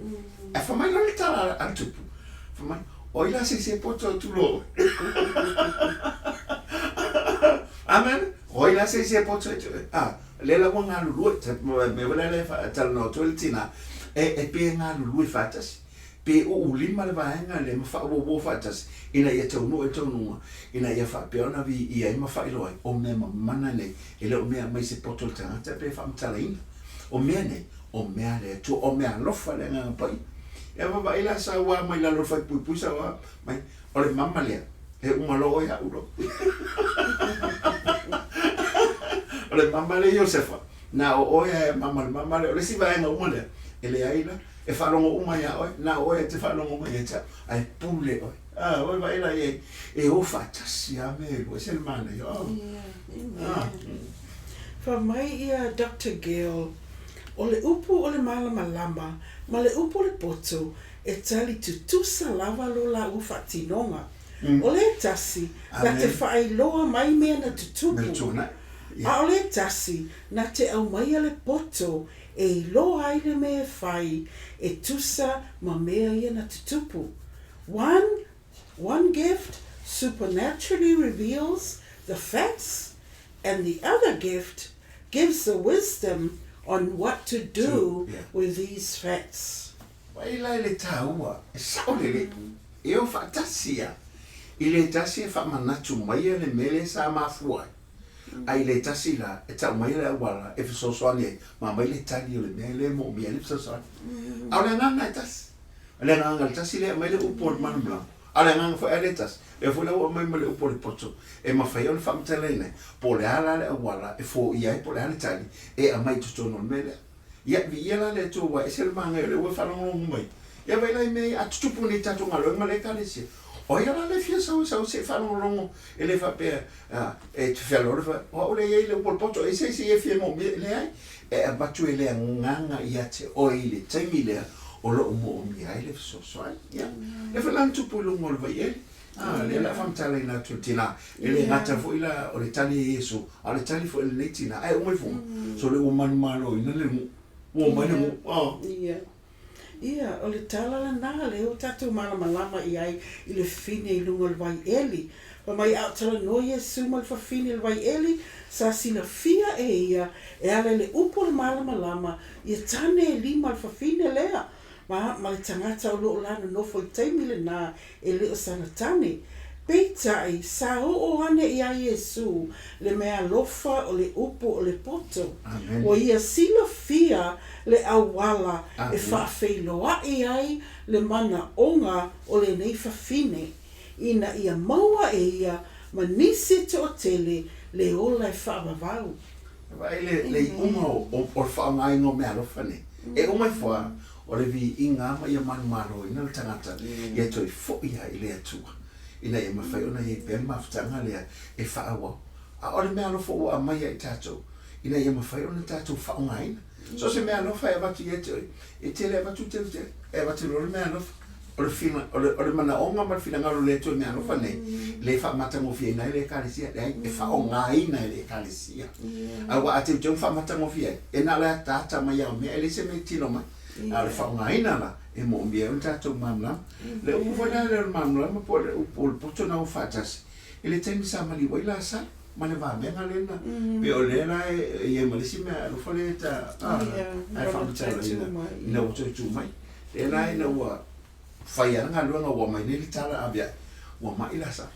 Ae fai mai loa le tala a le tupu, fai mai, O ai la se isi e poto atu loa oe? Amen. O ai la se isi e poto atu oe? A, lea la ua galulue, mea foi lea e talanoa atu ai le tina, e pei e galulue faatasi. Pe uu lima le vaega lea ma faauouo faatasi ina ia taunuu ai le taunuuga, ina ia faapea ona viia ai ma faailoa ai, o mea mamana nei, e le o mea mai se poto o le tagata pe faamatalaina. O mea nei, o mea a le Atua, o mea alofa le Agaga Paia. Ia vaavaai la saua mai lalo o le faaipuipui saua mai, o le mama lea, e uma loa oe au loa. O le mama lea Iosefa, na o oe lava e mama i le mama lea. O le isi vaega uma lea, e leai la. E faalogo uma iā oe, na o oe e te faalogo mai ia te au, ae pule oe. A, oi vaai la i ai, e o faatasi lava mea e lua, ese le manaia. Oh. Yeah, amen. Fai mai ia Doctor Gill, O le upu o le malamalama ma le upu o le poto e tali tutusa lava lo lāua faatinoga. O le tasi na te faailoa mai mea na tutupu, a o le tasi na te aumaia le poto e iloa ai le mea e fai e tusa ma mea ia na tutupu. One, one gift supernaturally reveals the facts and the other gift gives the wisdom on what to do with these facts. Wai la i le tāua, e sao lelei, e o faatasi ia, i le tasi e faamanatu maia le mele sa mafua ai. A i le tasi la, e tau mai le auala e fesoasoani ai, ma aumai le tali o le mea lea e moomia ai le fesoasoani. A o le agaga e tasi. O le agaga le tasi lea e aumai le upu o le malamalama, a o le agaga foi a le tasi, lea foi la ua aumai ma le upu o le poto, e mafai ona faamatalaina ai, po o le a la le auala e foia ai, po o le a le tali e aumai i totonu o le mea lea. Ia, viia la le Atua ua ese le manaia o lea ua e faalogologo mai. Ia vaai la i mea ia, a tutupu nei tatou galuega ma le Ekalesia, o ai la le fia sau e sau se i faalogologo, e le faapea, e te fealofani le o au lea e i ai le upu o le poto, e ese isi e fia moomia, e leai, e avatu e le agaga ia te oe i le taimi lea o lo o moomia ai le fesoasoani. Ia, lea foi la na tupu i luga o le vaieli. A, lea o le a faamatalaina atu e le tina, e le gata foi la o le tali a Iesu, a o le tali foi a lenei tina. Ae uma ifoga, sole ua manumaloina le nuu, ua omai le nuu. A. Ia. Ia, o le tala lena lea ua tatou malamalama i ai i le fine i luga o le vai eli. Fai mai a o talanoa Iesu ma le fafine i le vai eli, sa silafia e ia e ala i le upu o le malamalama ia tane e lima le fafine lea ma ma le tagata o lo o la nonofo i le taimi lena e le o sana tane. Peitai, sa oo ane iā Iesū le mea alofa o le upu o le poto. Ua ia silafia le auala e faafeiloai ai le manaoga o lenei fafine, ina ia maua e ia ma nisi e toatele le ola e faavavau. Vaai le iuga o le faaaogaina o meaalofa nei. E uma ifo lava, o le viiga ma ia manumaloina le tagata ia toe foi ai i le Atua, ina ia mafai ona i ai pea le mafutaga lea e faaauau. A o le meaalofa ua aumai ia i tatou, ina ia mafai ona tatou faaaogaina. So o se meaalofa e avatu ia te oe, e te le avatu tele tele, e avatu loa le meaalofa. O le fina, o le, o le manaoga ma le finagalo o le Atua i meaalofa nei, le faamatagofieina ai le Ekalesia, leai, e faaaogaina e le Ekalesia. Aua a teuteu ma faamatagofie ai, e na o le ataata mai lava o mea, e leai se mea e tino mai. A o le faaaogaina la, e moomia ai ona tatou malamalama. Le upu foi la lea o le malamalama po o le upu o le poto na o faatasi, i le taimi sa maliu ai Lasalo ma le vamega lea na, pei o lea la e i ai ma le isi mea alofa lea e ta, a, ae faamatalaina ina ua toe tu mai. Lea la ina ua fai lava le galuega ua aumai nei le tala ave ae, ua mai Lasalo.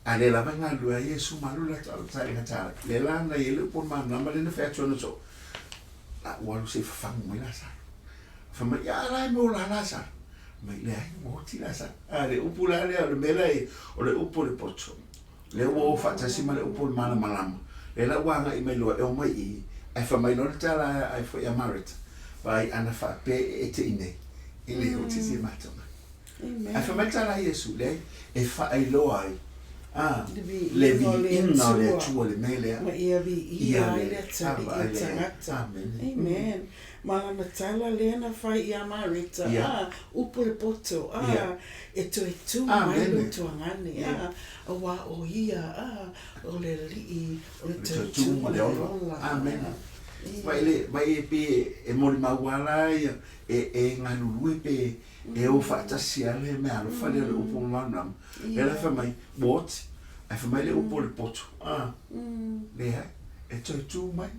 A lea lava e galulue ai Iesu ma alu le taaliga tala. Lea la na i ai le upu o le malamalama lea na fai atu ana soo, a ua alu se i fafagu mai Lasalo. Fai mai, a la e mau la Lasalo. Mai, leai, ua oti Lasalo. A le upu la lea, o le mea la e, o le upu o le poto. Lea ua o faatasi ma le upu o le malamalama. Lea la ua agai mai loa e omai i i, ae fai mai loa le tala ai foi a Mareta, Vaai, ana faapea e ete i nei, e le oti se matou. Ae fai mai le tala a Iesu, Leai, e faailoa ai A, le viiga o le Atua i le mea lea. Ma ia viia ai le Atalii o tagata. Amen. Ma lana tala lea na fai ia Mareta, a, upu le poto, a, e toe tu mai lou tuagane, a, auā o ia, a, o le Alii o le toe tu ma le ola. Amene. Ma e ma e pe e molimau lava la ia e e galulue pe e o faatasi lava le meaalofa lea o le upu malamalama. Lea la e fai mai, ua oti, ae fai mai le upu o le poto, a, leai, e toe tu mai.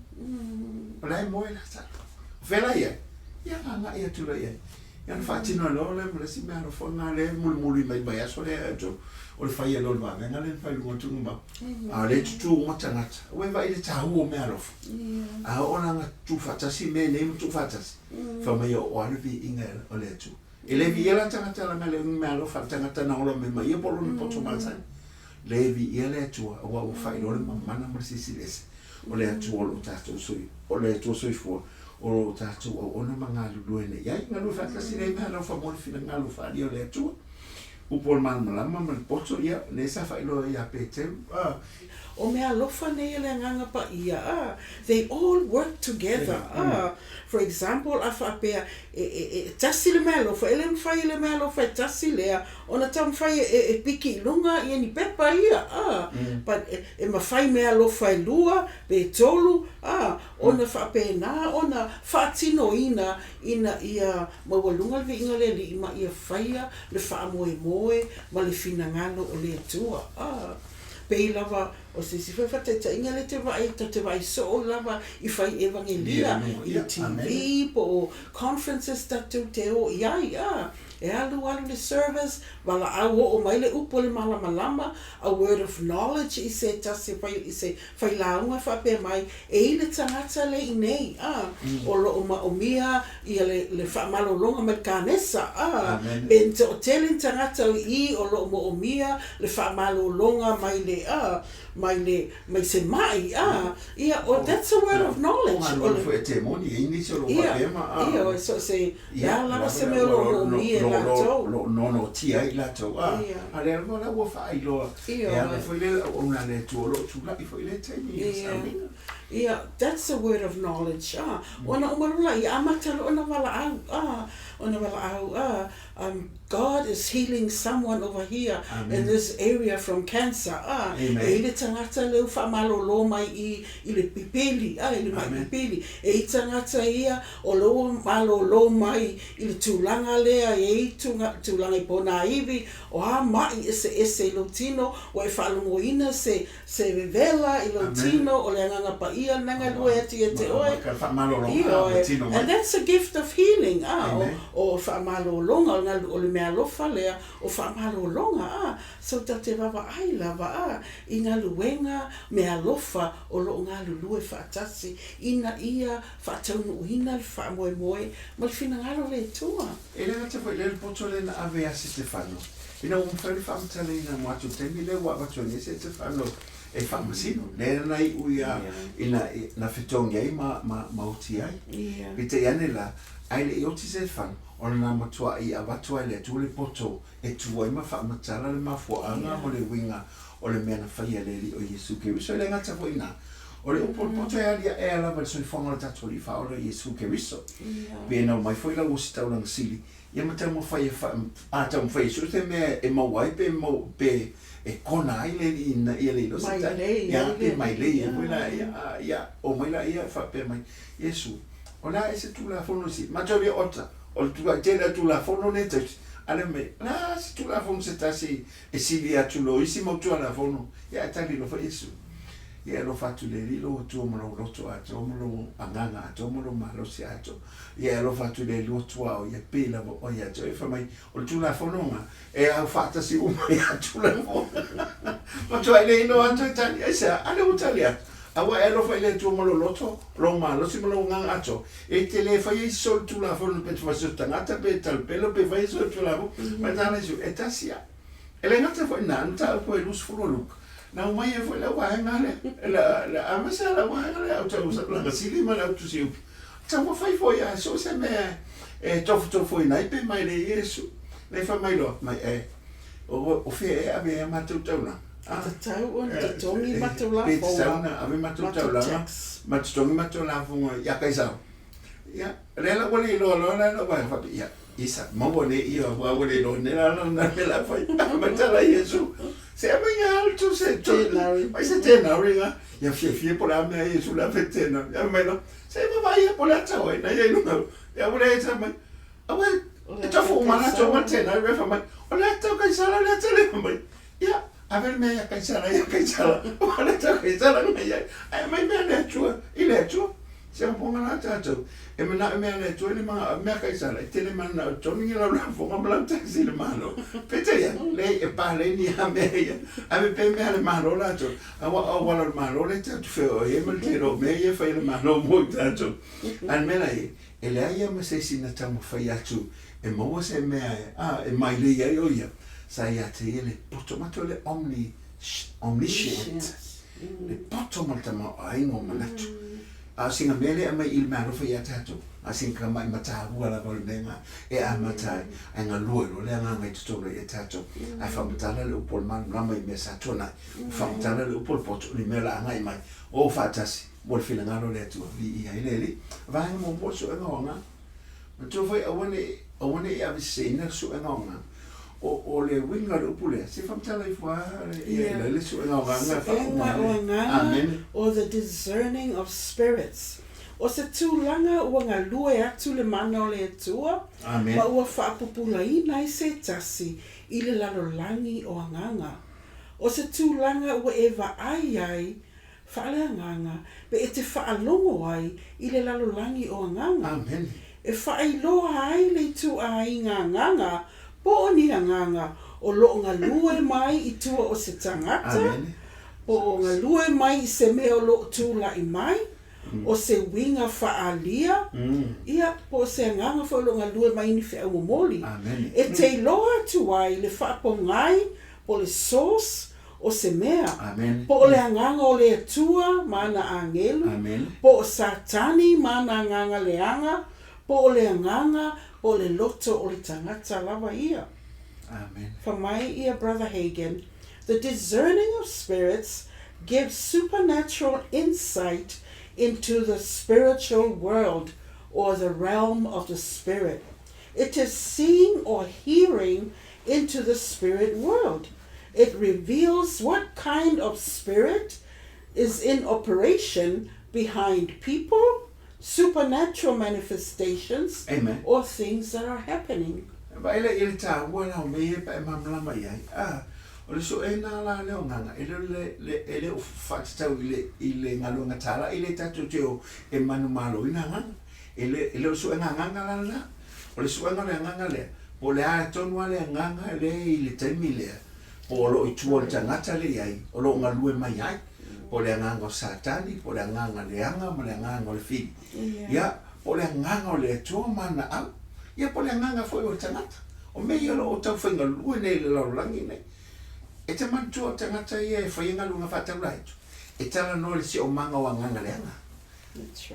O la e moe Lasalo. O fea la i ai? Ia agai atu la i ai. Ia ona faatino ai loa lea ma le isi meaalofa lena lea e mulimuli mai i le vaiaso lea e o le fai ai loa o le vavega lea na fai i luga o Tuugamau. A o lea e tutū uma tagata. Ua e vaai i le taua o meaalofa. A oo la ina tuufaatasi mea nei ma tuufaatasi, fai mai e oo lava le viiga o le Atua. E le viia la tagata leaga e le o ni meaalofa a le tagata na ola mai ma ia po o lona poto masani. Le viia le Atua aua ua faailoa le mamana ma le Silisili Ese o le Atua o lo o tatou soi, o le Atua soifua o lo o tatou auauna ma galulue nei ai. Galue faatasi nei meaalofa mo le finagalo faaalia o le Atua. Upu o le malamalama ma le poto, ia, lea sa faailoa ia Peteru, a. O meaalofa nei a le Agaga Paia, a, they all work together, a. For example, a faapea e, e, e tasi le meaalofa, e le mafai e le meaalofa e tasi lea ona taumafai e, e, e piki i luga ia ni pepa ia, a. But e, e mafai meaalofa e lua pe tolu, a, ona faapena ona faatinoina ina ia maualuga le viiga o le Alii ma ia faia le faamoemoe ma le finagalo o le Atua. A pei lava o se isi foi faataitaiga lea te vaai, ta te vaai soo lava i fai evangelia i le TV po o conferences tatou te o i ai. A e alu alu le service, valaau oo mai le upu o le malamalama, a word of knowledge i se tasi fai i se failauga faapea mai, e i le tagata le i nei, a, o lo o maomia ia le, le faamalologa mai le kanesa, a, pe toatele ni tagata o i o lo o moomia le faamalologa mai le, a, mai le, mai se mai, a, ia, o, that's a word of knowledge. O le foi e te moni, e nisi o lo o ma, a. Ia, o so se, le a lava se mea o lo o moomia e latou. Lo o nonotia ai latou, a, a lea lava la ua faailoa E ala foi le auauna a le Atua o lo o tulai foi i lea taimi i le sauniga. Ia, that's a word of knowledge, ah. Ona uma loa la, ia amata loa ona valaau, ah, ona valaau, ah, God is healing someone over here in this area from cancer, ah. E i le tagata lea ua faamalolo mai i, i le pipili, ah, i le mai pipili. E i tagata ia o lea ua malolo mai i le tulaga lea, e i tulaga i ponaivi, O a maʻi eseese i lou tino, ua e faalogoina se, se vevela i lou tino, o le Agaga Paia lena galue atu ia te oe. Ioe. And that's a gift of healing, a, o, o faamalologa, o le galu, o le meaalofa lea o faamalologa, a. So ta te vaavaai lava, a, i galuega meaalofa o lo o galulue faatasi, ina ia faataunuuina le faamoemoe ma le finagalo o le Atua. E le gata foi lea le poto lea na ave ia Setefano, ina ua mafai ona faamatalaina mo atu taimi lea ua avatu ai nei Setefano e faamasino, lea na iu ia ina na fetogi ai ma ma ma oti ai. Peitai ane la, ae le i oti Setefano, ona na matuai avatu ai le Atua le poto e tu ai ma faamatala le mafuaaga ma le uiga o le mea na faia e le Alii o Iesu Keriso. E le gata foi i ina, o le upu o le poto e aliae lava i le soifuaga o le tatou Alii Faaola Iesu Keriso. Pe na omai foi lau ositaulaga sili, ia ma taumafai e fa, a taumafai e sue se mea e maua ai pe mau, pe e kona ai le alii ina ia le iloa se tai, ia, pe mailei ai foi la ia, a, ia, omai laia e faapea mai, Iesu, o le a ea se Tulafono sili? Matou le ota, O le tulaga tele a Tulafono nei tausi, a le mea, o le a se Tulafono se tasi e sili atu lo isi mau Tualafono? Ia ae tali loa foi Iesu, Ia e alofa atu le Alii lou Atua ma lou loto atoa ma lou agaga atoa ma lou malosi atoa. Ia e alofa atu le Alii tuaoi ia pei lava oe ia te oe. Fai mai, o le Tulafono na, e au faatasi uma ia Tulafono. Matua le iloa atu e tali, aisea, a lea ua tali atu. Aua e alofa i le Atua ma lou loto, lou malosi ma lou agaga atoa. E te le faia isi solitulafono pe te fai so tagata pe talapelo pe faia solitulafono. Mai tāna Iesu, e tasi a. E le gata foi na, na tāupu e 20 o Luka. Na umai ai foi lau vaega lea, la, la, aemaise lava lau vaega lea au tau lagasili ma le au tusi upu. Taumafai foi a so o se mea e tofotofoina ai pe mai le Iesu. Le fai mai loa, mai e, o, o fea e ave ai a matou taulaga. E tatau ona totogi matou lafoga. Pe tatau ona ave matou taulaga ma totogi matou lafoga ia Kaisara. Ia, lea la ua le iloa loa la lau vaega faapea, ia, isa, maua nei ia, aua ua le iloa nei la lana mea la fai. Mai tala Iesu, se aumai nga alu tu se Tenari. Mai se tenari nga. Ia fiafia po o le a mea Iesu le a fai tenari. Ia mai loa, se vaavaai ia po o le a tau ai na ia i luga. Ia ua leai sa mai, aua e tofu uma latou ma le tenari mea fai mai, o le ata o Kaisara le ata lea fai mai. Ia, ave le mea ia Kaisara ia Kaisara, o le ata o Kaisara na i ai, ae aumai mea a le Atua i le Atua. Se mapoga la tatou, e manao i mea a le Atua i le manao i mea a Kaisara, e te le mananao e totogi lau lafoga ma lau tax i le Malo. Peitai ane, leai, e paleni lava mea ia. Ave pea mea a le Malo latou, aua o auala o le Malo lea tatou te feoai ai ma le tele o mea ia e fai e le Malo mo i tatou. A o le mea la ia, e leai lava ma se isi na taumafai atu e maua se mea e, a, e mailei ai ʻo ia, sa ia te ia le poto matou le omni, omniscient, le poto ma le tamaoaiga o manatu. A o sina mea lea e aumai i le meaalofa ia tatou, a o sina tamai mataua lava o le mea lena e amata ai, ae galue loa le agaga i totonu ia tatou. Ae faamatala le upu o le malamalama i mea sa tuanai, ua faamatala le upu o le poto i le mea o le a agai mai, o faatasi mo le finagalo o le Atua, viia ai le Alii. Vaega muamua o le suega o agaga. Manatua foi aua ne i, aua ne i aveseseina le suega o agaga. O, o le uiga o le upu lea, se i faamatala ifo lava le, ia, le, le suega o agaga e faauma Suega o agaga, Amene. or the discerning of spirits. O se tulaga ua galue atu le mana o le Atua, Amene. ma ua faapupulaina ai se tasi i le lalolagi o agaga. O se tulaga ua e vaai ai Faaleagaga, pe e te faalogo ai i le lalolagi o agaga. Amene. E faailoa ai le ituaiga agaga po o ni agaga o lo o galue mai i tua o se tagata, Amene. po o galue mai i se mea o lo o tulai mai, o se uiga faaalia, ia, po o se agaga foi o lo o galue mai i ni feau momoli. Amene. E te iloa atu ai le faapogai po o le source o se mea, Amen. po o le agaga o le Atua ma ana agelu, Amen. po o Satani ma ana agaga leaga, po o le agaga po o le loto o le tagata lava ia. Amen. Fai mai ia Brother Hagin, The discerning of spirits gives supernatural insight into the spiritual world or the realm of the spirit. It is seeing or hearing into the spirit world. It reveals what kind of spirit is in operation behind people, supernatural manifestations, Amen. or things that are happening. Vaai la i le taua la o mea ia pe a e malamalama i ai. A, o le suena la lea o agaga, e le o le, le, e le o faatatau i le, i le galuega tāla'i lea tatou te o e manumaloina agaga. E le, e le o le suega agaga la lena. O le suega o le agaga lea, po o le a tonu lava le agaga lea i le taimi lea, po o lo o i tua o le tagata lea i ai, o lo o galue mai ai, po o le agaga o Satani, po o le agaga leaga ma le agaga o le fili. Ia, po o le agaga o le Atua ma ana au, ia po o le agaga foi o le tagata. O mea ia o lo o taufaigalue nei i le lalolagi nei. E te manatua o tagata ia e faia galuega faataulaetu, e talanoa i le siomaga o agaga leaga.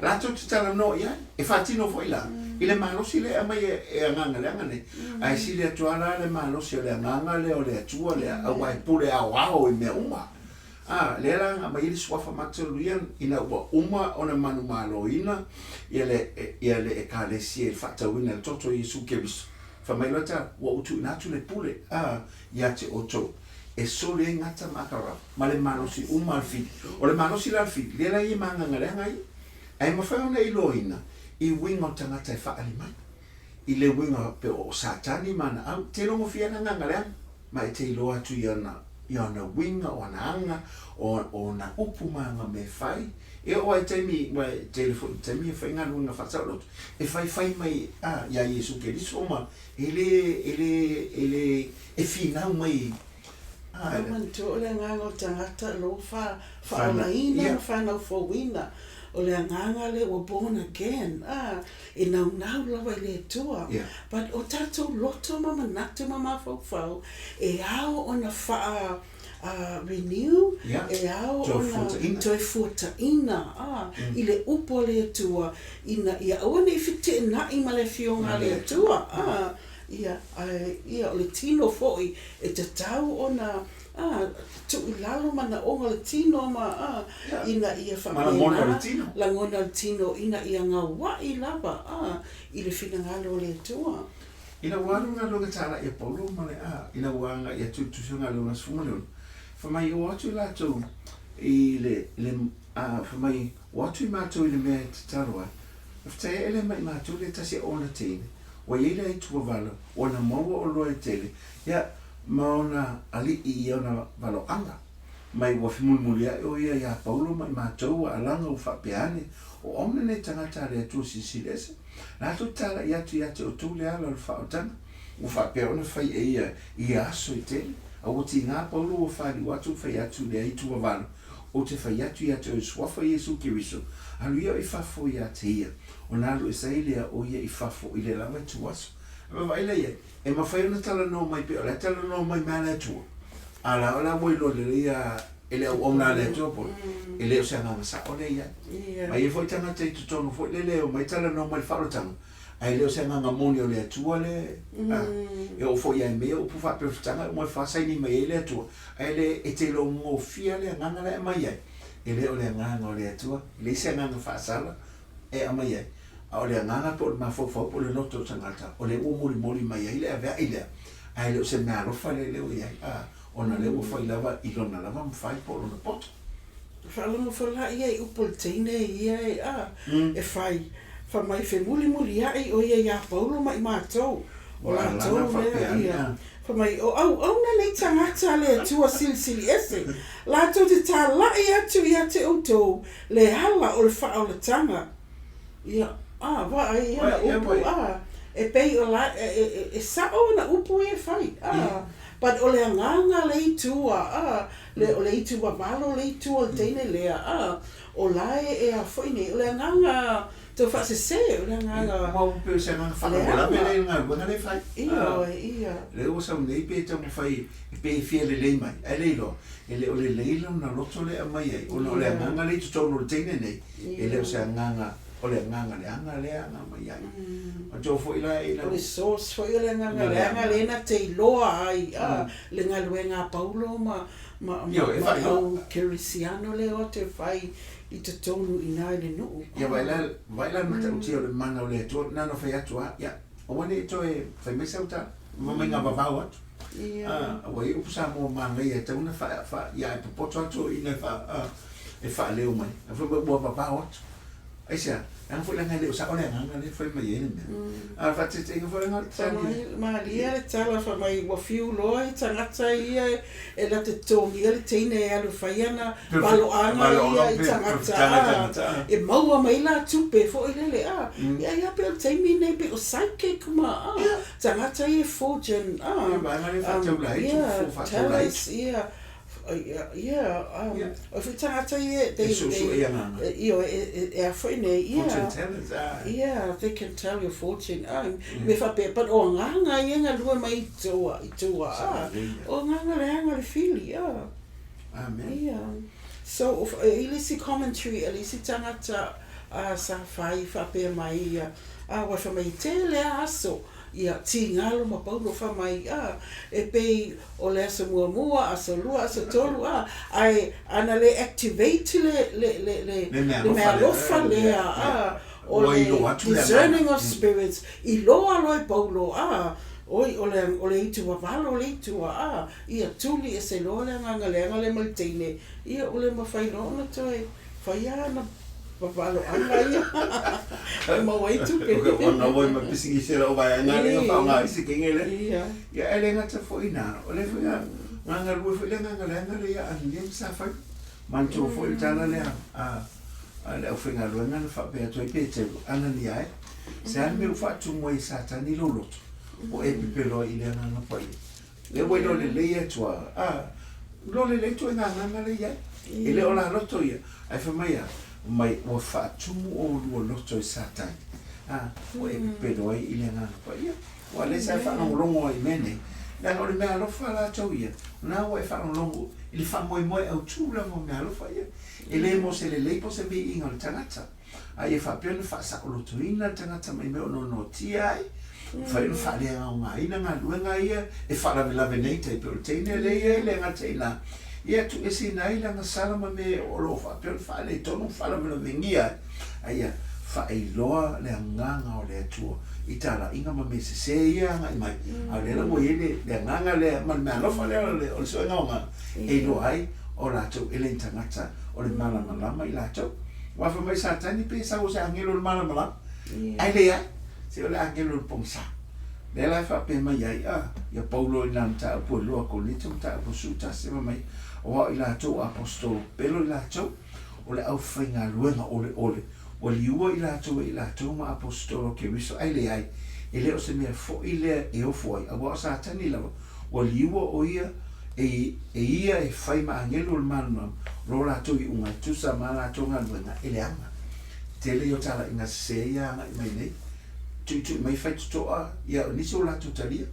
Latou te talanoa i ai, e faatino foi la i le malosi lea e aumai e agaga leaga nei, ae sili atu lava la le malosi o le agaga lea o le Atua lea, aua e pule aoao i mea uma. A, lea la na aumai ai le suafa Mateluia ina ua uma ona manumaloina ia le, ia le Ekalesia i le faatauina e le toto o Iesu Keriso. Fai mai loa tala, ua ou tuuina atu le pule, a, ia te outou. e soli ai gata ma akarava, ma le malosi uma a le fili. O le malosi la o le fili, lea la ia ma agaga leaga ia. Ae mafai ona iloaina i uiga o tagata e faaali mai, i le uiga pe o Satani ma ana au, te logofia ai le agaga leaga, ma e te iloa atu i ana, i ana uiga, o ana aga, o, o ana upu ma ana mea e fai. E oo lava i taimi, ua e tele foi i taimi e fai galuega faasaoloto, e faifai mai, a, ia Iesu Keriso ma E le, e le, e le, e finau mai a. Ua manatua o le agaga o le tagata o lo o fa, faaolaina ma fanau fouina. O le agaga lea ua born again, a, e naunau lava i le Atua. But o tatou loto ma manatu ma mafaufau, e ao ona faa, renew, e ao ona toe fuataina, a, i le upu a le Atua, ina ia aua ne i feteenai ma le Afioga a le Atua, a. Ia, ae, ia, o le tino foi e tatau ona, a, tuu i lalo manaoga o le tino ma, a, ina ia faapena, lagona o le tino ina ia gaua'i lava, a, i le finagalo o le Atua. Ina ua alu galuega tāla'i a Paulo ma le, a, ina ua aga'i atu i le Tusi o Galuega 16, fai mai, o atu i latou i le, le, a, fai mai, o atu i matou i le mea e tatalo ai, Faafetai ae le mai matou le tasi a ona teine, ua iai le aituavala, ua na maua oloa e tele, ia, ma ona alii i ona valoaga. Mai ua femulimuliai o ia iā Paulo ma i matou ua alaga ua faapea ane, O auna nei tagata a le Atua Silisili Ese, latou te talai atu ia te outou le ala o le faaotaga. Ua faapea ona fai e ia i ia aso e tele, a ua tigā Paulo ua faliu atu ua fai atu i le aituavala, Ou te fai atu ia te oe suafa Iesu Keriso, alu ia i fafo ia te ia, ona alu ese ai lea o ia i fafo i le lava e tu aso. A vaavaai la i ai, e mafai ona talanoa mai pea o la e talanoa mai ma le Atua, a la o la ua iloa lelei a e le auauna a le Atua po e le o se agaga sa'o lea i ai. Ma e i ai foi tagata i totonu foi lele e omai talanoa mai i le faaolataga, Ae le o se agaga moni o le Atua le, a, e oo foi ia i mea upu faaperefetaga e uma e faasaini mai ai le Atua, ae le, e te logofia le agaga la e aumai ai, e le o le agaga o le Atua, e leai se agaga faasala e aumai ai, a o le agaga po o le mafaufau po o le loto o le tagata, o lea ua molimoli mai ai le aveai lea, ae le o se meaalofa lea lea ua i ai, a, ona o lea ua fai lava i lona lava mafai po o lona poto. Faalogo foi la ia i upu a le teine ia e a, e fai, fai mai femulimuliaʻi ʻo ia iā Paulo ma i matou, o latou lea ia. Fai mai, o auauna nei tagata a le Atua Silisili Ese, latou te tālaʻi atu ia te ʻoutou le ala o le faaolataga. Ia, a, vaai i ana upu, a, e pei o la, e saʻo ana upu ia e fai, a, but o le agaga le itu a, a, Le o le itu wawalo le itu o le teine lea, a, o la e e a foi nei, o le agaga tau faasese, o le agaga. Ua pei o se agaga faalavelave lea i le galuega lea e fai. Ioe, ia. Lea ua sau nei pe taumafai pe e fia lelei mai, ae le iloa, e le o lelei lona loto lea e aumai ai, ona o le agaga lea i totonu o le teine nei, e le o se agaga, o le agaga leaga lea e aga mai ai. Matou foi la ina. O le source foi o le agaga leaga lea na te iloa ai, a, le galuega a Paulo ma, ma, ma, ma au Kerisiano lea o atu e fai i totonu i ina i le nuu. Ia vaai la, vaai la le matautia o le mana o le Atua, na ona fai atu lava, ia, aua ne i toe fai mai sau tala, ma mai vavao atu. Ia. Ua i ai upu Samoa manaia e tatau ona faa, faa, ia e popoto atu i ina e faa, e faaleo mai. Ae fai mai ua vavao atu. Aisea? Leaga foi leaga e le o sao le agaga lea e fai mai ai le mea. A o le faataitaiga foi lena o le tali. Malie le tala fai mai ua fiu loa i tagata ia e la te totogia le teine e alu e fai ana valoaga ia i tagata a e maua mai la tupe foi lele a. Ia ia pei o le taimi nei pei o psychic ma a tagata ia e fortune a. Ia vaega lea e faataula ai ia tellers ia Ia, o foi tagata ia, they, E suesue i agaga. Ioe, e a foi nei, ia. Fortune tellers, ah. Ia, they can tell your fortune, ah, me faapea, but o agaga ia e galue mai i tua, i tua, ah, o agaga leaga le fili, ah. Amen. Ia. So, e i le isi commentary a le isi tagata, ah, sa fai faapea mai ia, ah, ua fai mai e tele lava aso, Ia, tigalo ma Paulo fa mai, a, e pei o le aso muamua, aso lua, aso tolu, a, ae ana le activate le, le, le, le, le mea alofa lea, a, o le discerning of spirits, iloa loa e Paulo, a, oi, o le, o le itu wawalo le itu, a, ia tuli ese loa le agaga leaga lea ma le teine, ia ua le mafai loa ona toe Faia ana valoaga ia e maua ai tupe. Ua naua ai ma pisinisi e lau vaega lea faaaoga ai se kenge lea. Ia. Ia ae le gata foi i ina, o lea foi na galue foi le agaga leaga lea ia Aninia ma Safai. Manatua foi le tala lea a le aufaigaluega na faapea atu ai Peteru, Anania e, se a le mea ua faatumu ai e Satani lou loto, ua e pepelo ai i le Agaga Paia? Lea ua iloa lelei atu a, a, iloa lelei ituaiga agaga lea i ai. E le o la loto ia, ae fai mai a, mai ua faatumu oulua loto e Satani, a, ua e pepelo ai i le Agaga Paia. Aua o lea sa e faalogologo ai i mea nei, leaga o le meaalofa latou ia, o lena ua e faalogologo i le faamoemoe autu lava o meaalofa ia. E le mo se lelei po o se viiga o le tagata, a ia faapea ona faasaolotoina le tagata mai mea o noanoatia ai. Mafai ona faaleaogaina galuega ia e faalavelave nei tai pei o le teine lea e i ai le gata i ina, ia tuueseina ai le agasala ma mea o lo o faapea ona faaletonu ma faalavelavegia ai, a ia faailoa le agaga o le Atua i talaiga ma mea sese ia e agai mai. A o lea la ua i ai le agaga lea ma le meaalofa lea o le suega o agaga e iloa ai o latou e le ni tagata o le malamalama i latou. Aua fai mai Satani pe sau o se agelo o le malamalama, ae leai. Se o le agelo o le pogisa. Lea la e faapea mai ai a ia Paulo i nā mataupu e lua Korinito mataupu 11 fai mai, Aua o i latou o aposetolo pelo i latou, o le aufaigaluega oleole, ua liua i latou e i latou ma aposetolo o Keriso, ae leai, e le o se mea foi lea e ofo ai, aua o Satani lava, ua liua o ia e e ia e fai ma agelu o le malamalama, o lo latou iuga e tusa ma a latou galuega e leaga. Tele ia o talaiga sese ia agai mai nei, tuitui mai faitotoa ia o nisi o latou talia,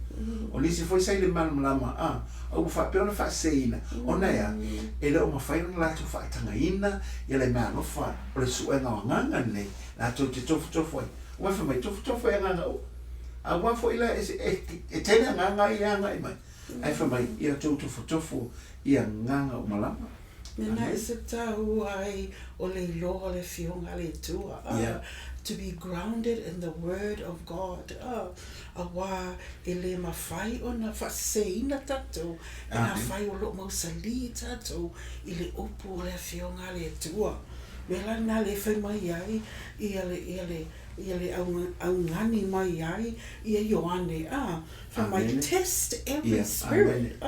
o nisi foi sa i le malamalama a, a ua faapea ona faaseseina, ona e a? E le o mafai ona latou faatagaina ia le meaalofa o le suega o agaga lenei latou te tofotofo ai. Aua fai mai, tofotofo i agaga uma. Aua foi la e, e tele agaga ia e agai mai, ae fai mai, ia outou tofotofo i agaga uma lava. Mena e se taua ai o le iloa o le Afioga a le Atua, to be grounded in the word of God, auā e le mafai ona faaseseina tatou pe afai o lo o mausali tatou i le upu o le Afioga a le Atua. O le mea la lena lea e fai mai ai ia le, ia le, ia le augani mai ai ia Ioane, Fai mai, Test every spirit.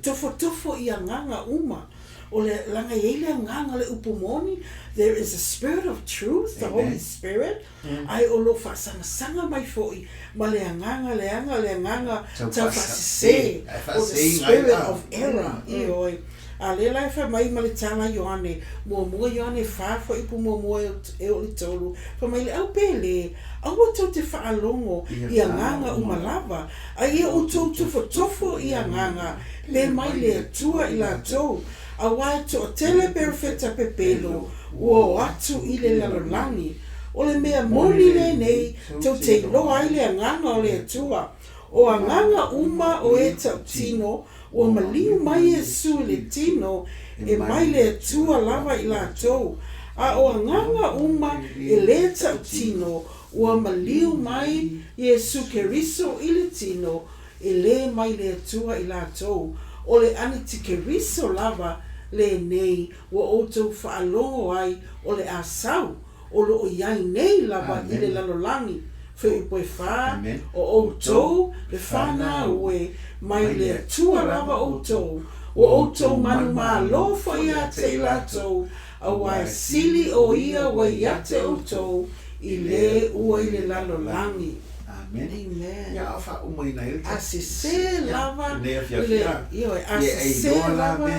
Tofotofo i agaga uma. O le, leaga e i ai le agaga o le upu moni, there is a spirit of truth, the Holy Spirit, ae o lo o faasangasaga mai foi ma le agaga leaga, le agaga taufaasese, or the spirit of error. Ioe. A lea la e fai mai ma le tala a Ioane, muamua Ioane 4 fuaiupu muamua e oo i le 3, fai mai le au pele, aua tou te faalogo i agaga uma lava, a ia outou tofotofo i agaga pe mai le Atua i latou, aua e toatele perofeta pepelo ua o atu i le lalolagi. O le mea moni lenei tou te iloa ai le agaga o le Atua, o agaga uma o e tautino, Ua maliu mai Iesu i le tino e mai le Atua lava i latou, a o agaga uma e lē tautino, ua maliu mai Iesu Keriso i le tino e lē mai le Atua i latou. O le Anitikeriso lava lenei ua outou faalogo ai o le a sau. o lo o i ai nei lava i le lalolagi, Fuaiupu e 4, O outou le fanau e, mai le Atua lava outou, ua outou manumalo foi ia te i latou, auā e sili o ia ua ia te outou i le ua i le lalolagi. Amen. A sesē lava le, ioe, a sesē lava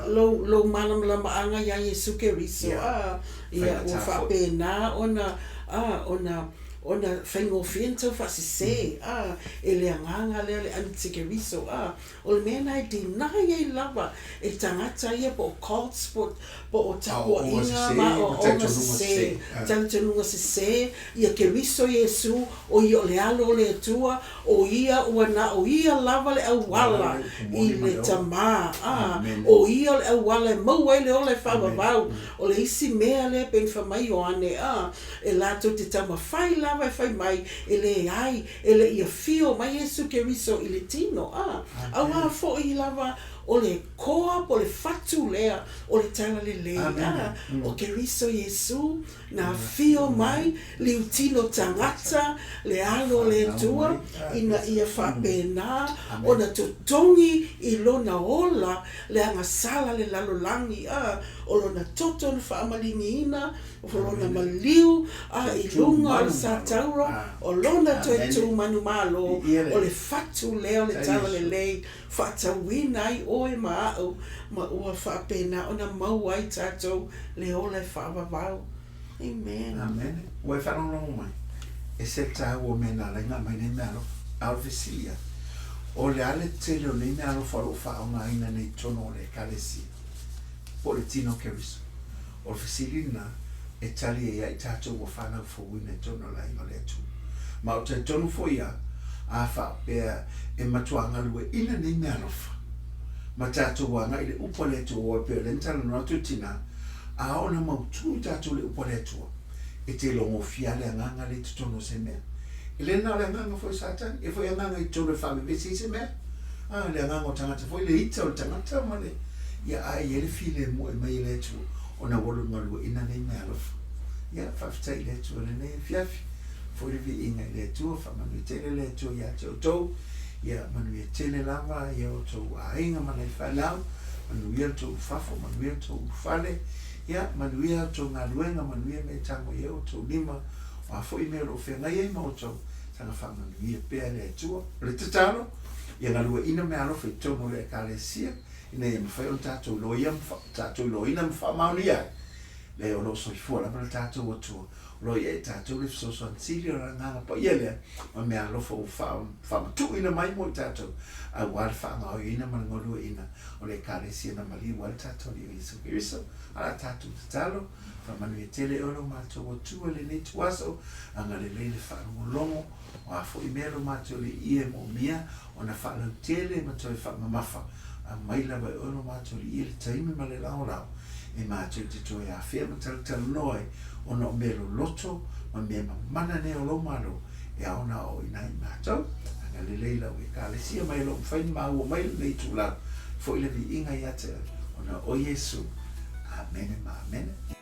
lou, lou malamalamaaga iā Iesu Keriso, a, ia, ua faapena ona, a, ona, ona faigofie ona tau faasese, a, e le agaga lea o le Anitikeriso, a. O le mea lena e deny ai lava e tagata ia po o cults po, po o tapuaiga ma aoaoga sese, talitonuga sese, ia Keriso Iesu, o ia o le Alo o le Atua, O ia ua na o ia lava le auala i le Tamā, ā, o ia o le auala e maua ai le ola e faavavau. O le isi mea lea pei ona fai mai Ioane, ā, e latou te taumafai lava e fai mai, e leai, e le i afio mai Iesu Keriso i le tino, ā, auā foi lava o le koa po o le fatu lea o le Talalelei, ā, o Keriso Iesu. Na afio mai liutino tagata le Alo o le Atua ina ia faapena ona totogi i lona ola le agasala le lalolagi, a o lona toto na faamaliniina, o lona maliu a i luga o le satauro, o lona toe tu manumalo, o le fatu lea o le talalelei faatauina ai oe ma a'u, ma ua faapena ona maua ai tatou le ola e faavavau. Amen. Amene. Ua e faalogologo mai, e ese le taua o mea na ala ai ona aumai nei meaalofa. A o le fesili lava, o le a le tele o nei meaalofa o lo o faaaogaina nei i totonu o le Ekalesia, po o le tino o Keriso? O le fesili lena e tali ai ia i tatou ua fanau fouina i totonu o le aiga o le Atua. Ma ou te talitonu foi a, a faapea e matua galueina nei mealofa, ma tatou agai i le upu a le Atua, aua e pei o lea na talanoa atu le tina, a oo ina mautu i tatou i le upu a le Atua, e te logofia lava le agaga lea i totonu o se mea. E le na o le agaga foi o Satani, e foi agaga i totonu e faavevesi ai se mea. A, le agaga o tagata foi, le ita o le tagata ma le, ia, a e i ai le filemu e aumai e le Atua, ona ua galueina nei meaalofa. Ia, faafetai i le Atua i lenei afiafi. Foi le viiga i le Atua, faamanuia tele le Atua ia te outou. Ia, manuia tele lava i outou aiga ma nai fanau, manuia le tou fafo, manuia le tou fale, ia, manuia outou galuega, manuia mea e tago i ai outou lima, o a foi mea o lo o feagai ai ma outou, saga faamanuia pea le Atua. O le tatalo, ia galueaiina meaalofa i totonu o le Ekalesia, ina ia mafai ona tatou iloia ma tatou iloaina ma faamaonia ai le o lo o soifua lava le tatou Atua, o lo o i ai tatou le fesoasoani sili o le Agaga Paia lea ma meaalofa ua faamatuuina mai mo i tatou, aua le faagaoioina ma le galueaiina o le Ekalesia na maliu ai le tatou Alii o Iesu Keriso. A la tatou tatalo, faamanuia tele oe lo matou Atua i lenei ituaso, agalelei le faalogologo, o a foi mea lo matou Alii e moomia ona faalautele ma toe faamamafa, aumai lava e oe lo matou Alii le taimi ma le laolao e matou te toe afea ma talatalanoa ai ona o mea loloto ma mea mamana nei o lou Malo e ao ona aoaoina ai i matou. Agalelei lau Ekalesia mai o lo o mafai ona maua mai lenei itulau, foi le viiga ia te oe ona o Iesu. Amene ma amene.